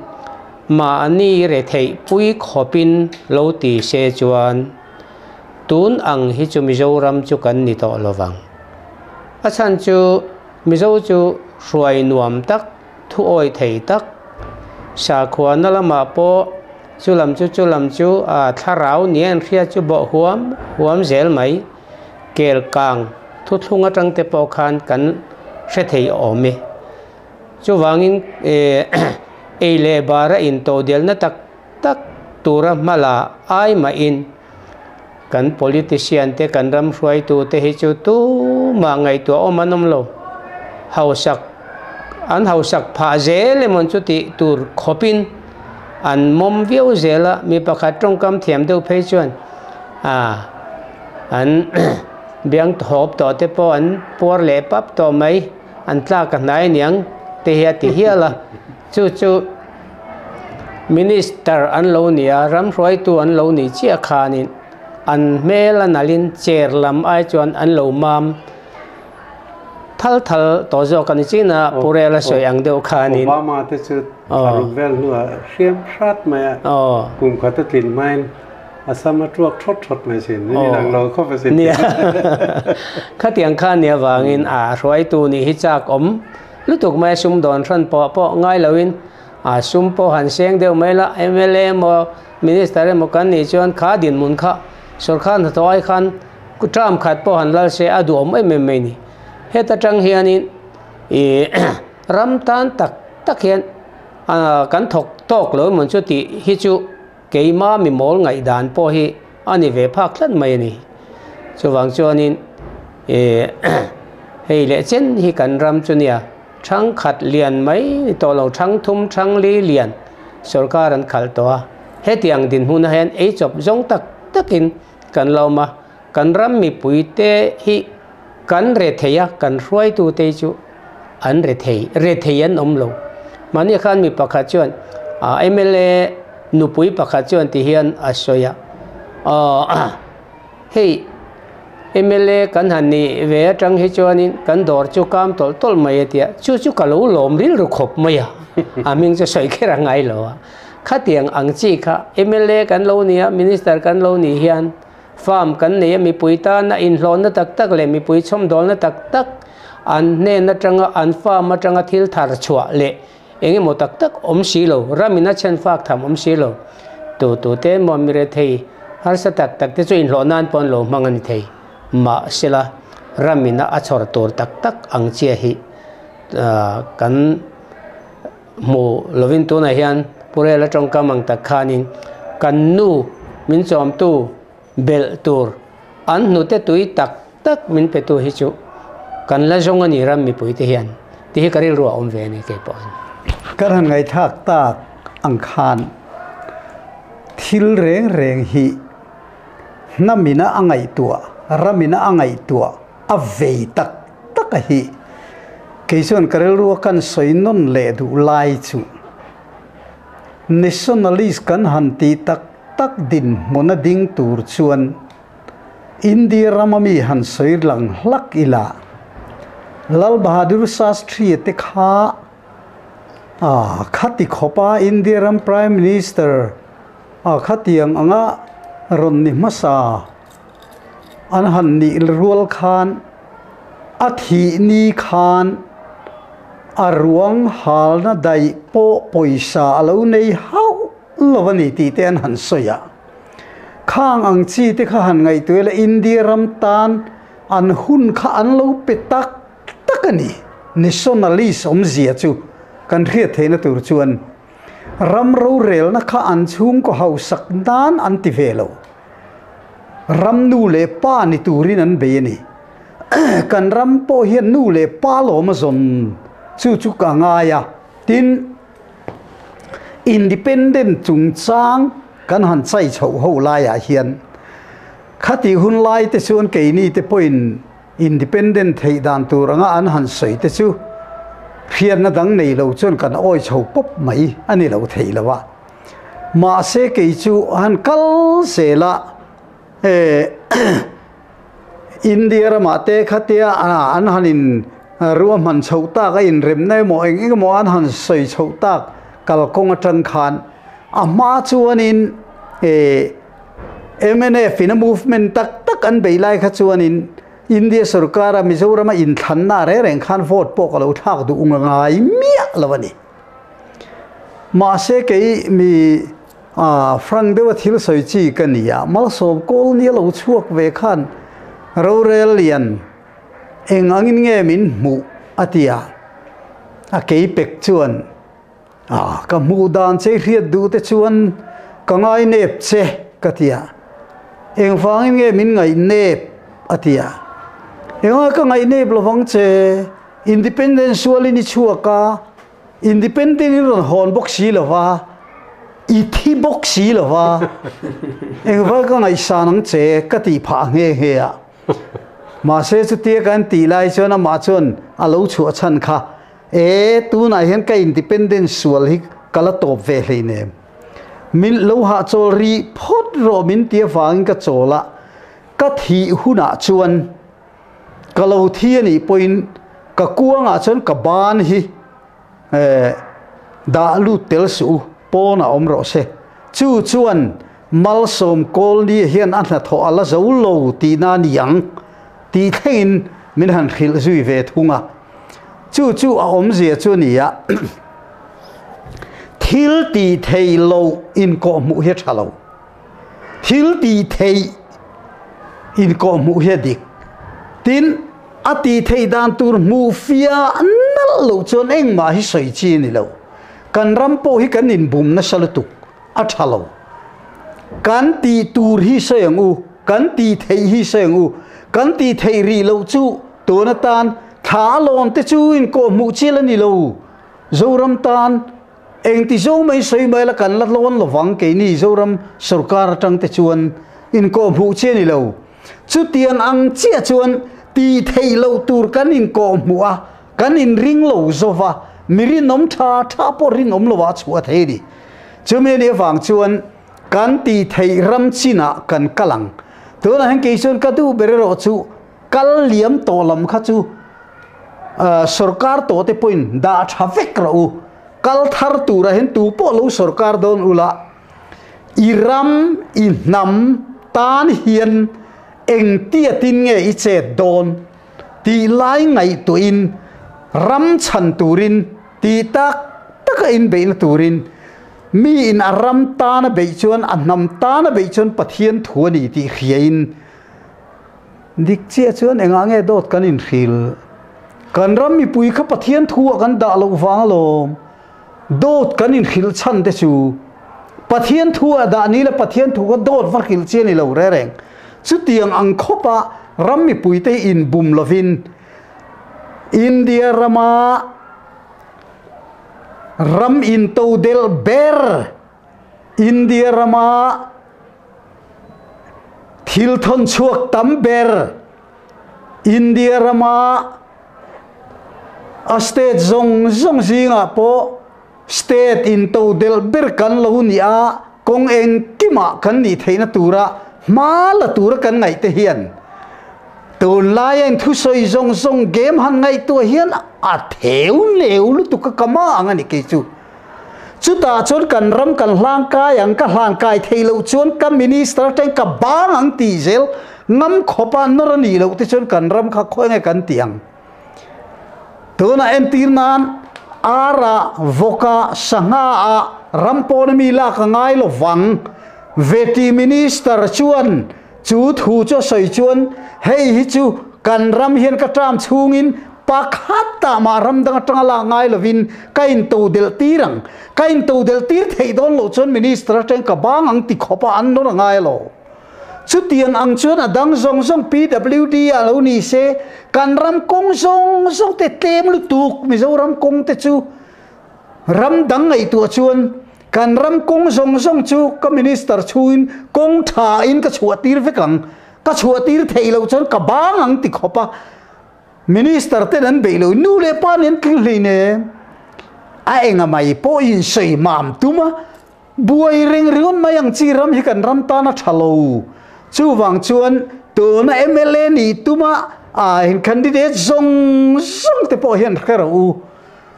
[SPEAKER 2] mahni retheih pui khawpin lo ti se chuan tun ang hi chu Mizoram chu kan ni tawh lo vang. A chhan chu Mizo chu hruai nuam tak, thu awi thei tak, sakhuana lamah pawh chu lam chu chu lam chu a thlarau nia an hria chu bawh huam huam zel mai. Kel kang thuthlung atang te pawh khan kan hre thei awm e. Chuvangin ei leh bara intodelna tak tak tura hmala ai mahin kan politician te kan ram hruaitu te hi chu tumah ngaihtuah awm an awm lo. Hausak an hausak phah zel emaw chu tih tur khawpin an mawm viau zel a, mi pakhat tawngkam thiam deuh phei chuan. A an biang hawp tawh te pawh an puar leh pap tawh mai, an tlak a hnai aniang te hi a ti hial a. Chu chu Minister an lo ni a, ram hruaitu an lo nih chiah khanin an hmel a nalhin chair lam ai chuan an lo mam thal thal tawh zawk a ni chin a, Pu Rela sawi ang deuh khanin.
[SPEAKER 1] Obama te chu thla ruk vel hnuah hriam hrat mai a, kum khat a tlin hmain a sam a tuak thawt thawt mai sin, min inang lo khawp a sin.
[SPEAKER 2] Nia, khatiang khan nia vangin a hruaitu nih hi chak awm lutuk mai a, sumdawn hran pawh pawh ngai loin a sum pawh han seng deuh mai la, mla emaw minister emaw kan nih chuan kha dinhmun kha sorkar hnathawh ai khan term khat pawh han lal se a duhawm em em mai ni. Heta tang hianin ih ram tan tak tak hian kan thawk tawk lo emaw chu tih hi chu keima mi mawl ngaihdan pawh hi a ni ve phak tlat mai a ni. Chuvang chuanin ih hei leh chen hi kan ram chu nia thang khat lian mai ni tawh lo thang thum thang li lian sorkar an khalh tawh a. Hetiang dinhmunah hian ei chawp zawng tak takin kan lo awm a, kan ram mipuite hi kan re thei a, kan hruaitute hi chu an re thei, re thei an awm lo. Mahni khan mi pakhat chuan mla nupui pakhat chuan ti hian a sawi a, aw hei mla kan han nih ve atang hi chuanin kan dawr chu kam tawlh tawlh mai a tia, chu chu ka lo lawm rilru khawp mai a, a hming chu sawi kher a ngai lo a. Khatiang ang chi kha mla kan lo nia, Minister kan lo nih hian farm kan nei a, mipui tana inhlawhna tak tak leh mipui chhawmdawlna tak tak an hnen atanga an farm atanga thil thar chhuah leh eng emaw tak tak awm si lo, ramin a chhen fak tham awm si lo. Tu tu te emaw mi rethei harsa tak tak te chu inhlawh nan pawh an lo hmang a ni thei. Mahsela ramin a chhawr tur tak tak ang chiah hi kan Hmu lovin tunah hian Pu Rela tawngkam ang tak khanin kan nu min chawmtu belh tur an hnute tui tak tak min petu hi chu kan la zawng a ni ram mipuite hian tih hi ka rilru a awm ve a ni kei pawh hian.
[SPEAKER 3] Kan han ngaihthlak tak ang khan thil reng reng hi hnamina a ngaihtuah, ramina a ngaihtuah a vei tak tak a hi. Kei chuan ka rilru a kan sawi nawn leh duh lai chu nationalist kan han tih tak tak dinhmun a ding tur chuan India rama mi han sawi lang hlak ila Lal Bahadur Shastri te kha a khati khawpa India ram Prime Minister a khatiang anga rawn ni hmasa An han nih rual khan a thih ni khan a ruang halna daih pawh pawisa a lo nei hauh lo a ni tih te an han sawi a. Khang ang chi te kha han ngaihtuah ila India ram tan an hun kha an lo pe tak tak a ni. Nationalist awmzia chu kan hriat theihna tur chuan Ram rorelna kha an chhungkaw hausak nan an ti ve lo. Ram nu leh pa ni turin an bei a ni. Kan ram pawh hian nu leh pa lawm a zawn chu chu ka ngai a. Tin, Independent chungchang kan han chai chhoh ho laiah hian khatih hun lai te chuan keini te pawhin Independent theih dan tur anga an han sawi te chu hriatna dang nei lo chuan kan awi chho pawp mai a ni lo thei lo a. Mahse kei chu han kal zel a, eh India ramah te khatia an han in ruahman chhoh tak a inremna emaw eng eng emaw an han sawi chhoh tak kalkawng atang khan a hma chuanin eh Mnf in a movement tak tak an bei lai kha chuanin India sorkara Mizorama inthlanna reng reng khan vote pawh ka lo thlak duh ung a ngai miah lo a ni. Mahse kei mi frank deuha thil sawi chi ka ni a, Malsawm kawl nia lo chhuak ve khan rorel lian eng angin nge min hmuh a ti a, a kei pek chuan A, ka hmuh dan che hriat duh te chuan ka ngai nep che, ka ti a. Engvangin nge min ngaih nep? a ti a. Enga ka ngaih nep lovang che, Independence sualin i chhuak a, Independent i rawn hawn bawk si lova, I thi bawk si lo va, engvai ka ngaihsan ang che ka tih phah nghe nghe a. Mahse chutia kan tih lai chuan amah chuan a lo chhuah chhan kha, E, tunah hian ka independent sual hi ka la tawp ve hleinem. Min lo hahchawl rih phawt rawh min ti avangin ka chawl a, ka thih hunah chuan ka lo thi a nih pawhin ka kuangah chuan ka ban hi Dah lut tel suh u, pawnah awm rawh se. Chu chuan Malsawm Kawlni hian a hnathawh a la zo lo tihna a ni ang tih thlengin min han hrilh zui ve thung a. Chu chu a awmzia chu a ni a, thil tih theih loh inkawhhmuh hi a tha lo. Thil tih theih inkawhhmuh hi a dik. Tin, a tih theih dan tur hmuh fia nalh loh chuan engmah hi sawi chi a ni lo. Kan ram pawh hi kan inbum nasa lutuk, a tha lo. Kan tih tur hi sawi ang u, kan tih theih hi sawi ang u. Kan tih theih rih loh chu tun atan thla a lawn te chu inkawhhmuh chial a ni lo. Zoram tan Engti zo mai sawi mai la kan la tlawn lovang keini Zoram sorkar atang te chuan inkawhhmuh chi a ni lo. Chutiang ang chiah chuan tih theih loh tur kan inkawhhmuh a, kan inring lo zo va, mi rinawm tha tha pawh rinawm lo ah chhuah thei a ni. Chumi anih avang chuan kan tih theih ram chinah kan kal ang. Tunah hian kei chuan ka duh ber erawh chu kal liam tawh lam kha chu sorkar tawh te pawhin dah tha vek rawh u. Kal thar turah hian tu pawh lo sorkar dawn ula, i ram, i hnam tan hian engtia tin nge i chet dawn tih lai ngaihtuahin ram chhan turin tih tak taka inbeihna turin mi in a ram tana beih chuan a hnam tana beih chuan Pathian thu a ni tih hriain Dik chiah chuan engah nge dawt kan inhril? Kan ram mipui kha Pathian thu ah kan dah loh vang alawm. Dawt kan inhrilh chhan te chu Pathian thu ah dah ni la Pathian thu kha dawt va hrilh chi a ni lo reng reng. Chutiang ang khawpa ram mipui te hi inbum lovin India rama ram intodelh ber India rama thil thawn chhuak tam ber India rama a state zawng zawng zingah pawh state intodelh ber kan lo ni a, kawng engkimah kan nih theihna tura hma la tura kan ngaih te hian tunlaia inthusawi zawng zawng game han ngaihtuah hian a theu leu lutuk a ka ma ang a ni kei chu. Chutah chuan kan ram kan hlang kai ang, ka hlan kai thei loh chuan ka minister atangin ka bang ang tih zel ngam khawpa nawr a nih loh te chuan kan ram kha khawi nge kan tih ang. Tunah entir nan Ara, Vawka, Sangha ah ram pawna mi lak a ngai lo vang. Veti minister chuan chu thu chu a sawi chuan hei hi chu kan ram hian ka term chhungin Pakhat ah mah ram dang atanga lak ngai lovin ka into delh tir ang. Ka into delh tir theih dawn loh chuan Minister atang ka bang ang ti khawp a an nawr a ngai lo. Chutiang ang chuan a dang zawng zawng PWD ah lo ni se kan ram kawng zawng zawng te tlem lutuk Mizoram kawng te chu ram dang ngaihtuah chuan kan ram kawng zawng zawng chu ka Minister chhungin kawng tha in ka chhuah tir vek ang. Ka chhuah tir theih loh chuan ka bang ang ti khawp a Minister ten an beih lo, nu leh pa nen tling hlei nen a enga mai pawh in sawi mam tum a, buai reng ringawt mai ang chi ram hi kan ram tan a tha lo. Chuvang chuan tuna mla nih tuma a candidate zawng zawng te pawh hian hre rawh u,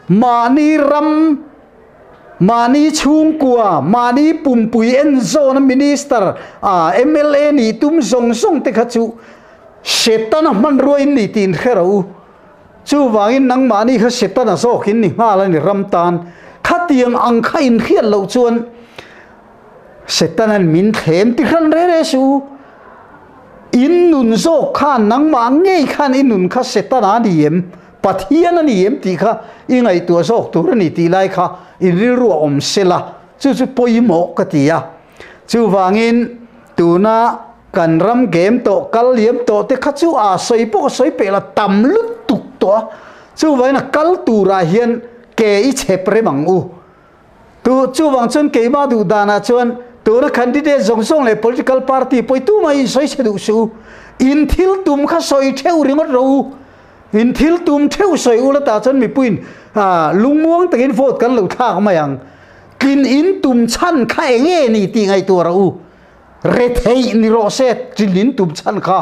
[SPEAKER 3] mahni ram, mahni chhungkua, mahni pumpui en zawna minister a mla nih tum zawng zawng te kha chu Setana hmanrua in ni tiin hre rawh u. Chuvangin nangmahni kha Setana zawk in ni nghal a ni ram tan. Khatiang ang kha in hriat loh chuan Setana'n min thlem ti hran re re suh u. In nun zawk khan nangmah ngei khan i nun kha Setana a ni em, Pathian a ni em tih kha i ngaihtuah zawk tur a ni tih lai kha in rilru a awm sela chu chu pawimawh ka ti a. Chuvangin tuna Kan ram game tawh kal liam tawh te kha chu a sawi pawh ka sawi peh la tam lutuk tawh a, chuvangin a kal turah hian ke i chhep rem ang u. Tu chuvang chuan keimah duh danah chuan tuna candidate zawng zawng leh political party pawi tumah in sawi chhe duh suh u. In thil tum kha sawi theuh ringawt rawh u. In thil tum theuh sawi ula tah chuan mipuiin lungmuang takin vote kan lo thlak mai ang. Tlin in tum chhan kha eng nge ni tih ngaihtuah rawh u. Retheih ni rawh se tlin in tum chhan kha.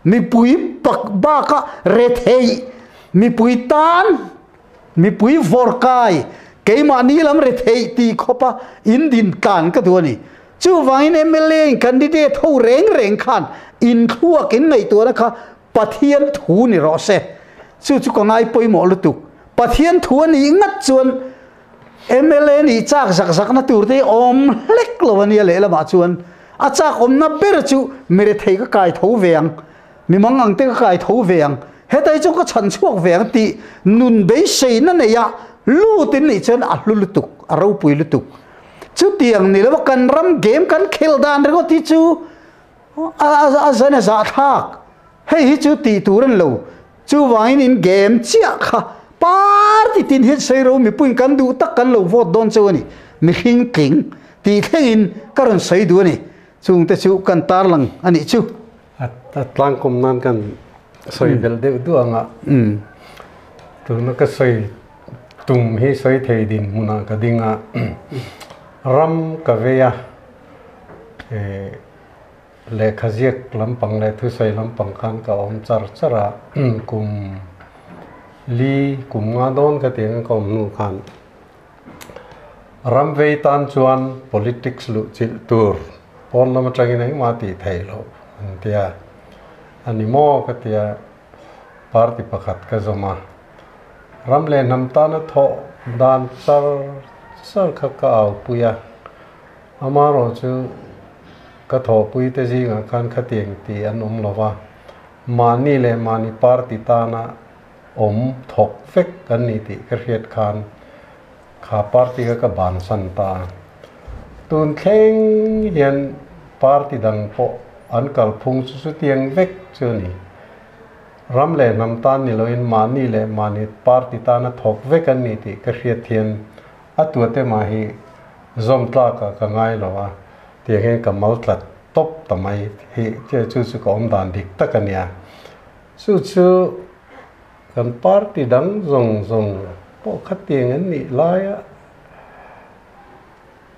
[SPEAKER 3] Mipui pak baka retheih mipui tan Mipui vawr kai, keimahni lam retheih tih khawpa in din tlan ka duh a ni. Chuvangin mla in candidate ho reng reng khan inthluak in ngaihtuahna kha Pathian thu ni rawh se. Chu chu ka ngai pawimawh lutuk. Pathian thu a nih ngat chuan mla nih chak zak zakna tur te hi awm hlek lo a nia lehlamah chuan a chak awmna ber chu mi rethei ka kai tho ve ang. Mi mang ang te ka kai tho ve ang, hetai chu ka chhan chhuak ve ang tih nun beiseina neia lut in nih chuan a hlu lutuk, a ropui lutuk. Chutiang ni lova kan ram game kan khel dan ringawt hi chu a zan a zahthlak. Hei hi chu tih tur a ni lo. Chuvangin in game chiah kha party tin hian sawi ro mipuiin kan duh tak kan lo vote dawn cheu a ni. Mihring tling tih thlengin ka rawn sawi duh a ni. Chungte chu kan tarlang a nih chu.
[SPEAKER 1] A tlangkawm nan kan sawi belh deuh duh ang a, tuna ka sawi tum hi sawi thei dinhmunah ka ding a, ram ka vei a, lehkha ziak lampang leh thusawi lampang khan ka awm char char a, kum li kum nga dawn ka tih ang ka awm hnu khan Ram vei tan chuan politics luh chilh tur pawn lam atangin engmah tih theih loh an ti a, a ni maw ka ti a, party pakhat ka zawm a, ram leh hnam tana thawh dan char char kha ka aupui a, amaherawhchu ka thawhpui te zingah khan khatiang tih an awm lo va, mahni leh mahni party tana awm thawk vek kan ni tih ka hriat khan kha party kha ka bansan ta a. Tun thleng hian party dang pawh an kalphung chu chutiang vek chu a ni. Ram leh hnam tan ni loin mahni leh mahni party tana thawk vek an ni tih ka hriat hian a tuate mah hi zawm tlakah ka ngai lo a, tiang hian ka mal tlat tawp ta mai hi chu chu ka awm dan dik tak a nia. Chu chu kan party dang zawng zawng pawh khatiang an nih laia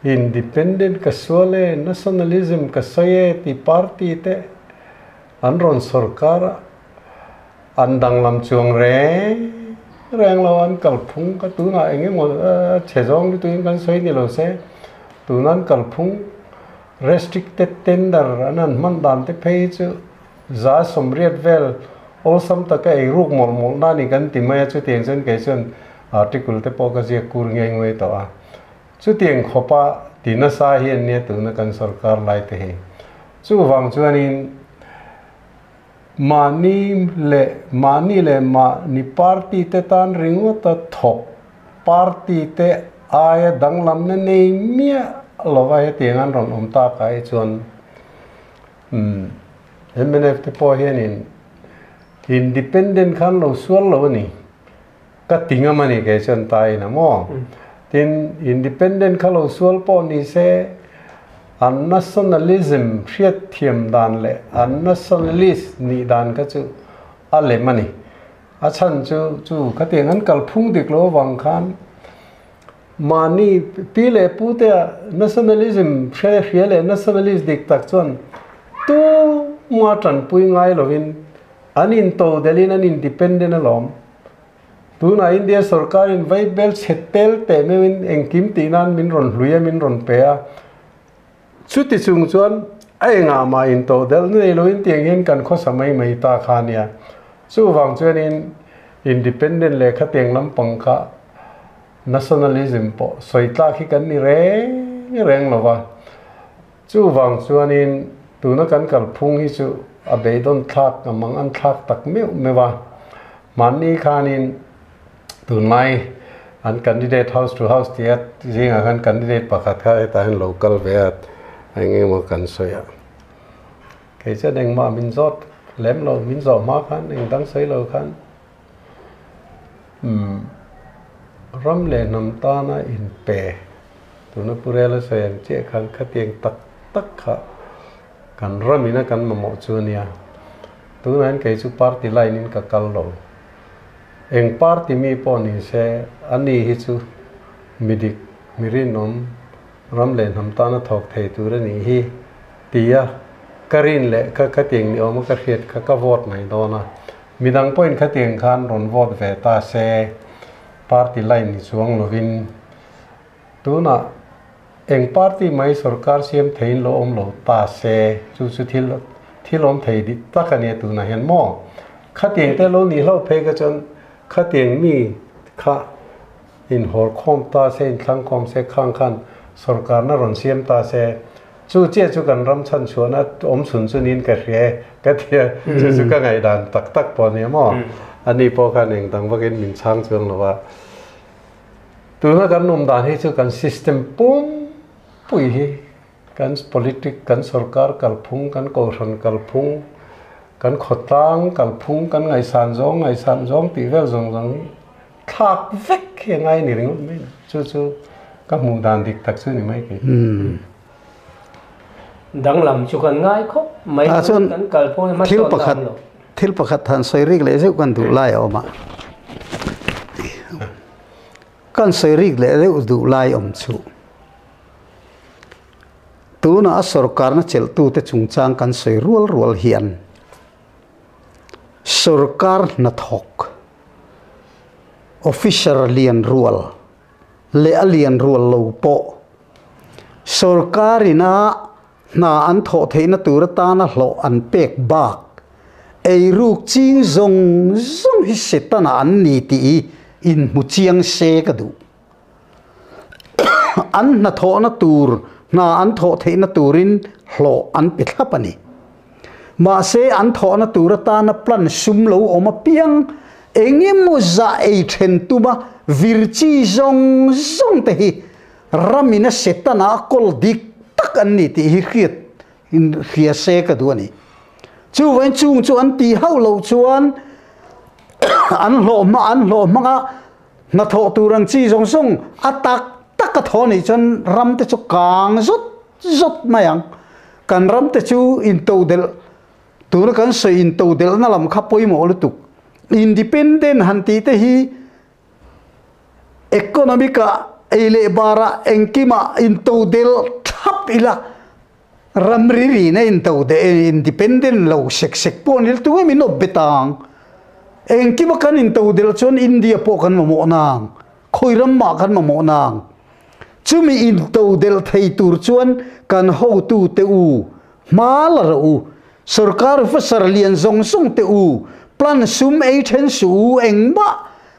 [SPEAKER 1] independent ka sual e, nationalism ka sawi e tih party te an rawn sawrkar a, an danglam chuang reng reng lo an kalphung kha tunah eng emaw chhe zawng lutukin kan sawi ni lo se tuna an kalphung restricted tender an han hman dan te phei chu 180 vel awlsam taka ei ruk mawlh mawlh na ni kan ti mai a, chutiang chuan kei chuan article te pawh ka ziak kur ngei ngei tawh a. Chutiang khawpa ti nasa hi an nia tuna kan sorkar lai te hi. Chuvang chuanin mahni leh mahni leh mahni party te tan ringawta thawk party te aia danglamna nei miah lova hetiang an rawn awm takah hi chuan Umm mnf te pawh hianin independent khan lo sual lo a ni. Ka ti ngam a ni kei chuan ta in a maw. Tin independent kha lo sual pawh ni se an nationalism hriat thiam dan leh an nationalist nih dan kha chu a lem a ni. A chhan chu chu khatiang an kalphung dik lo avang khan Mahni pi leh pu te ah nationalism hre hria leh nationalist dik tak chuan tuma tanpui ngai lovin an into delhin an independent alawm. Tunah India sorkarin vaibel chhe tel teh meuhin engkim tih nan min rawn hlui a min rawn pe a. Chuti chung chuan a engah mah into delh nei loin tiang hian kan khawsa mai mai ta kha nia. Chuvang chuanin independent leh khatiang lampang kha Nationalism pawh sawi tlak hi kan ni reng reng lo va, chuvang chuanin tuna kan kalphung hi chu a beidawn thlak a mang an thlak tak meuh meuh a. Hmanni khanin tunlai an candidate house to house tia zingah khan candidate pakhat kha hetah hian lo kal ve a, eng emaw kan sawi a. Kei chuan engmah min zawt lem lo, min zawh hma khan eng dang sawi lo khan. Umm ram leh hnam tana inpe Tuna Pu Rela sawi ang chiah khan khatiang tak tak kha kan ramina kan mamawh chu a nia. Tunah hian kei chu party line in ka kal lo. Eng party mi pawh ni se a ni hi chu mi dik, mi rinawm, ram leh hnam tana thawk thei tur a nih hi tia ka rin leh ka khatiang ni awma ka hriat kha ka vote mai dawn a. Midang pawhin khatiang khan rawn vote ve ta se party line ni chuang lovin tunah eng party mai sorkar siam theiin lo awm lo ta se chu chu thil thil awm thei dik tak a nia tunah hian maw khatiang te lo nih hlauh phei kha chuan khatiang mi kha inhawr khawm ta se inthlang khawm se khang khan sorkarna rawn siam ta se chu chiah chu kan ram chhan chhuahna awm chhun chu niin ka hria e ka ti a chu chu ka ngaihdan tak tak pawh a nia maw ani pawh khan eng dang vakin min chhang chuang lo a. Tuna kan awm dan hi chu kan system pum pui hi kan politic, kan sorkar kalphung, kan kohhran kalphung, kan khawtlang kalphung, kan ngaihsan zawng ngaihsan zawng tih vel zawng zawng hi thlak vek hi a ngai ni ringawt mai ni. Chu chu ka hmuh dan dik tak chu ni mai kei.
[SPEAKER 2] Danglam chu kan ngai khawp mai kan kalphung hi hmasawn na awm lo.
[SPEAKER 3] Thil pakhat han sawi rik leh zeuh kan duh lai a awm a, kan sawi rik leh deuh duh lai awm chu tunah a sorkarna chelhtute chungchang kan sawi rual rual hian sorkar hnathawk officer lian rual leh a lian rual lo pawh sorkarina Hna an thawh theihna tur atana hlawh an pek bak, eiruk ching zawng zawng hi Setana an ni tih i inhmu chiang se ka duh. An hnathawhna tur, hna an thawh theihna turin hlawh an pe thlap a ni. Mahse, an thawhna tur atana plan sum lo awm apiang eng emaw zah ei then tuma vir chi zawng zawng te hi Ramina Setana a kawl dik tak an ni tih hi hriat hria se ka duh a ni. Chuvain chung chu an tih hauh loh chuan an hlawh hma an hlawh hmanga hnathawh tur ang chi zawng zawng a tak tak a thaw nih chuan ram te chu kang zawt zawt mai ang. Kan ram te chu intodelh tuna kan sawi intodelhna lam kha pawimawh lutuk. Independent han tih te hi Economic ah ei leh bar ah engkim ah intodel thap ila, ramri rin a intodel independent lo sek sek pawh ni tu nge min awp bet ang. Engkim a kan intodel chuan India pawh kan mamawh nang, khawi ram mah kan mamawh nang. Chumi intodel thei tur chuan kan hotu te u hma la rawh u, sorkar officer lian zawng zawng te u plan sum ei then suh u engmah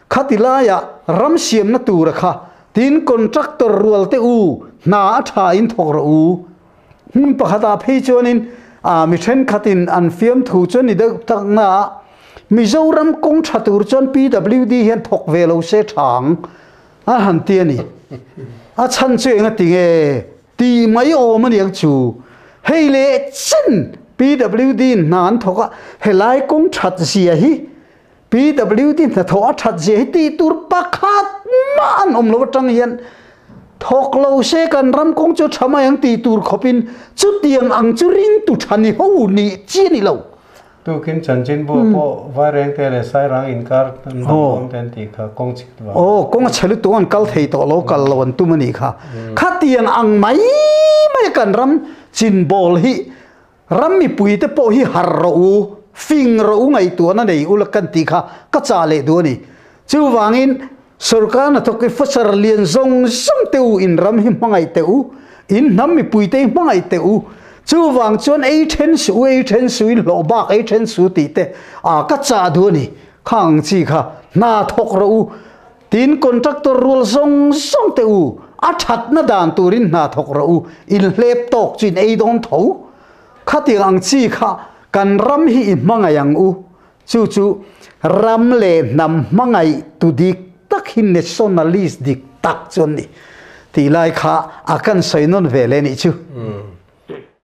[SPEAKER 3] Khati laiah ram siamna tura kha tin contractor rual te u hna a tha in thawk rawh u. Hmun pakhatah phei chuanin a mi thenkhatin an fiamthu chu a ni deuh tak na a, Mizoram kawng tha tur chuan PWD hian thawk ve lo se tha ang a han ti a ni. A chhan chu eng a ti nge tih mai awm a niang chu. Hei leh chen PWD in hna an thawk a, helai kawng that zia hi PWD hnathawh a that zia hi tih tur pakhat mah an awm lo atang hian thawk lo se kan ram kawng chu tha mai ang tih tur khawpin chutiang ang chu ringtu tha ni ho nih chi a ni lo.
[SPEAKER 1] Tukin chanchinbu pawh Vairengte leh Sairang inkar an dang dawn te an tih kha kawng chhit vang.
[SPEAKER 3] Aw kawng a chhe lutuk an kal thei tawh lo kal lo an tum a nih kha. Khatiang ang mai mai a kan ram chinbawl hi Ram mipuite pawh hi harh rawh u, fing rawh u ngaihtuahna nei ula kan tih kha ka chah leh duh a ni. Chuvangin, sorkar hnathawk i fasar lian zawng zawng teh u, in ram hi hmangaih teh u, in hnam mipuite hi hmangaih teh u. Chuvang chuan ei then suh u, ei then suh, in hlawh bak ei then suh tih te a ka chah duh a ni. Kha ang chi kha hna thawk rawh u, Tin, contractor rual zawng zawng teh u, a thatna dan turin hna thawk rawh u, in hlep tawk chu in ei dawn tho. Khatiang ang chi kha kan ram hi i hmangaih ang u. Chu chu ram leh hnam hmangaih tu dik tak hi nationalist dik tak chu an ni tih lai kha a kan sawi nawn ve leh nih chu.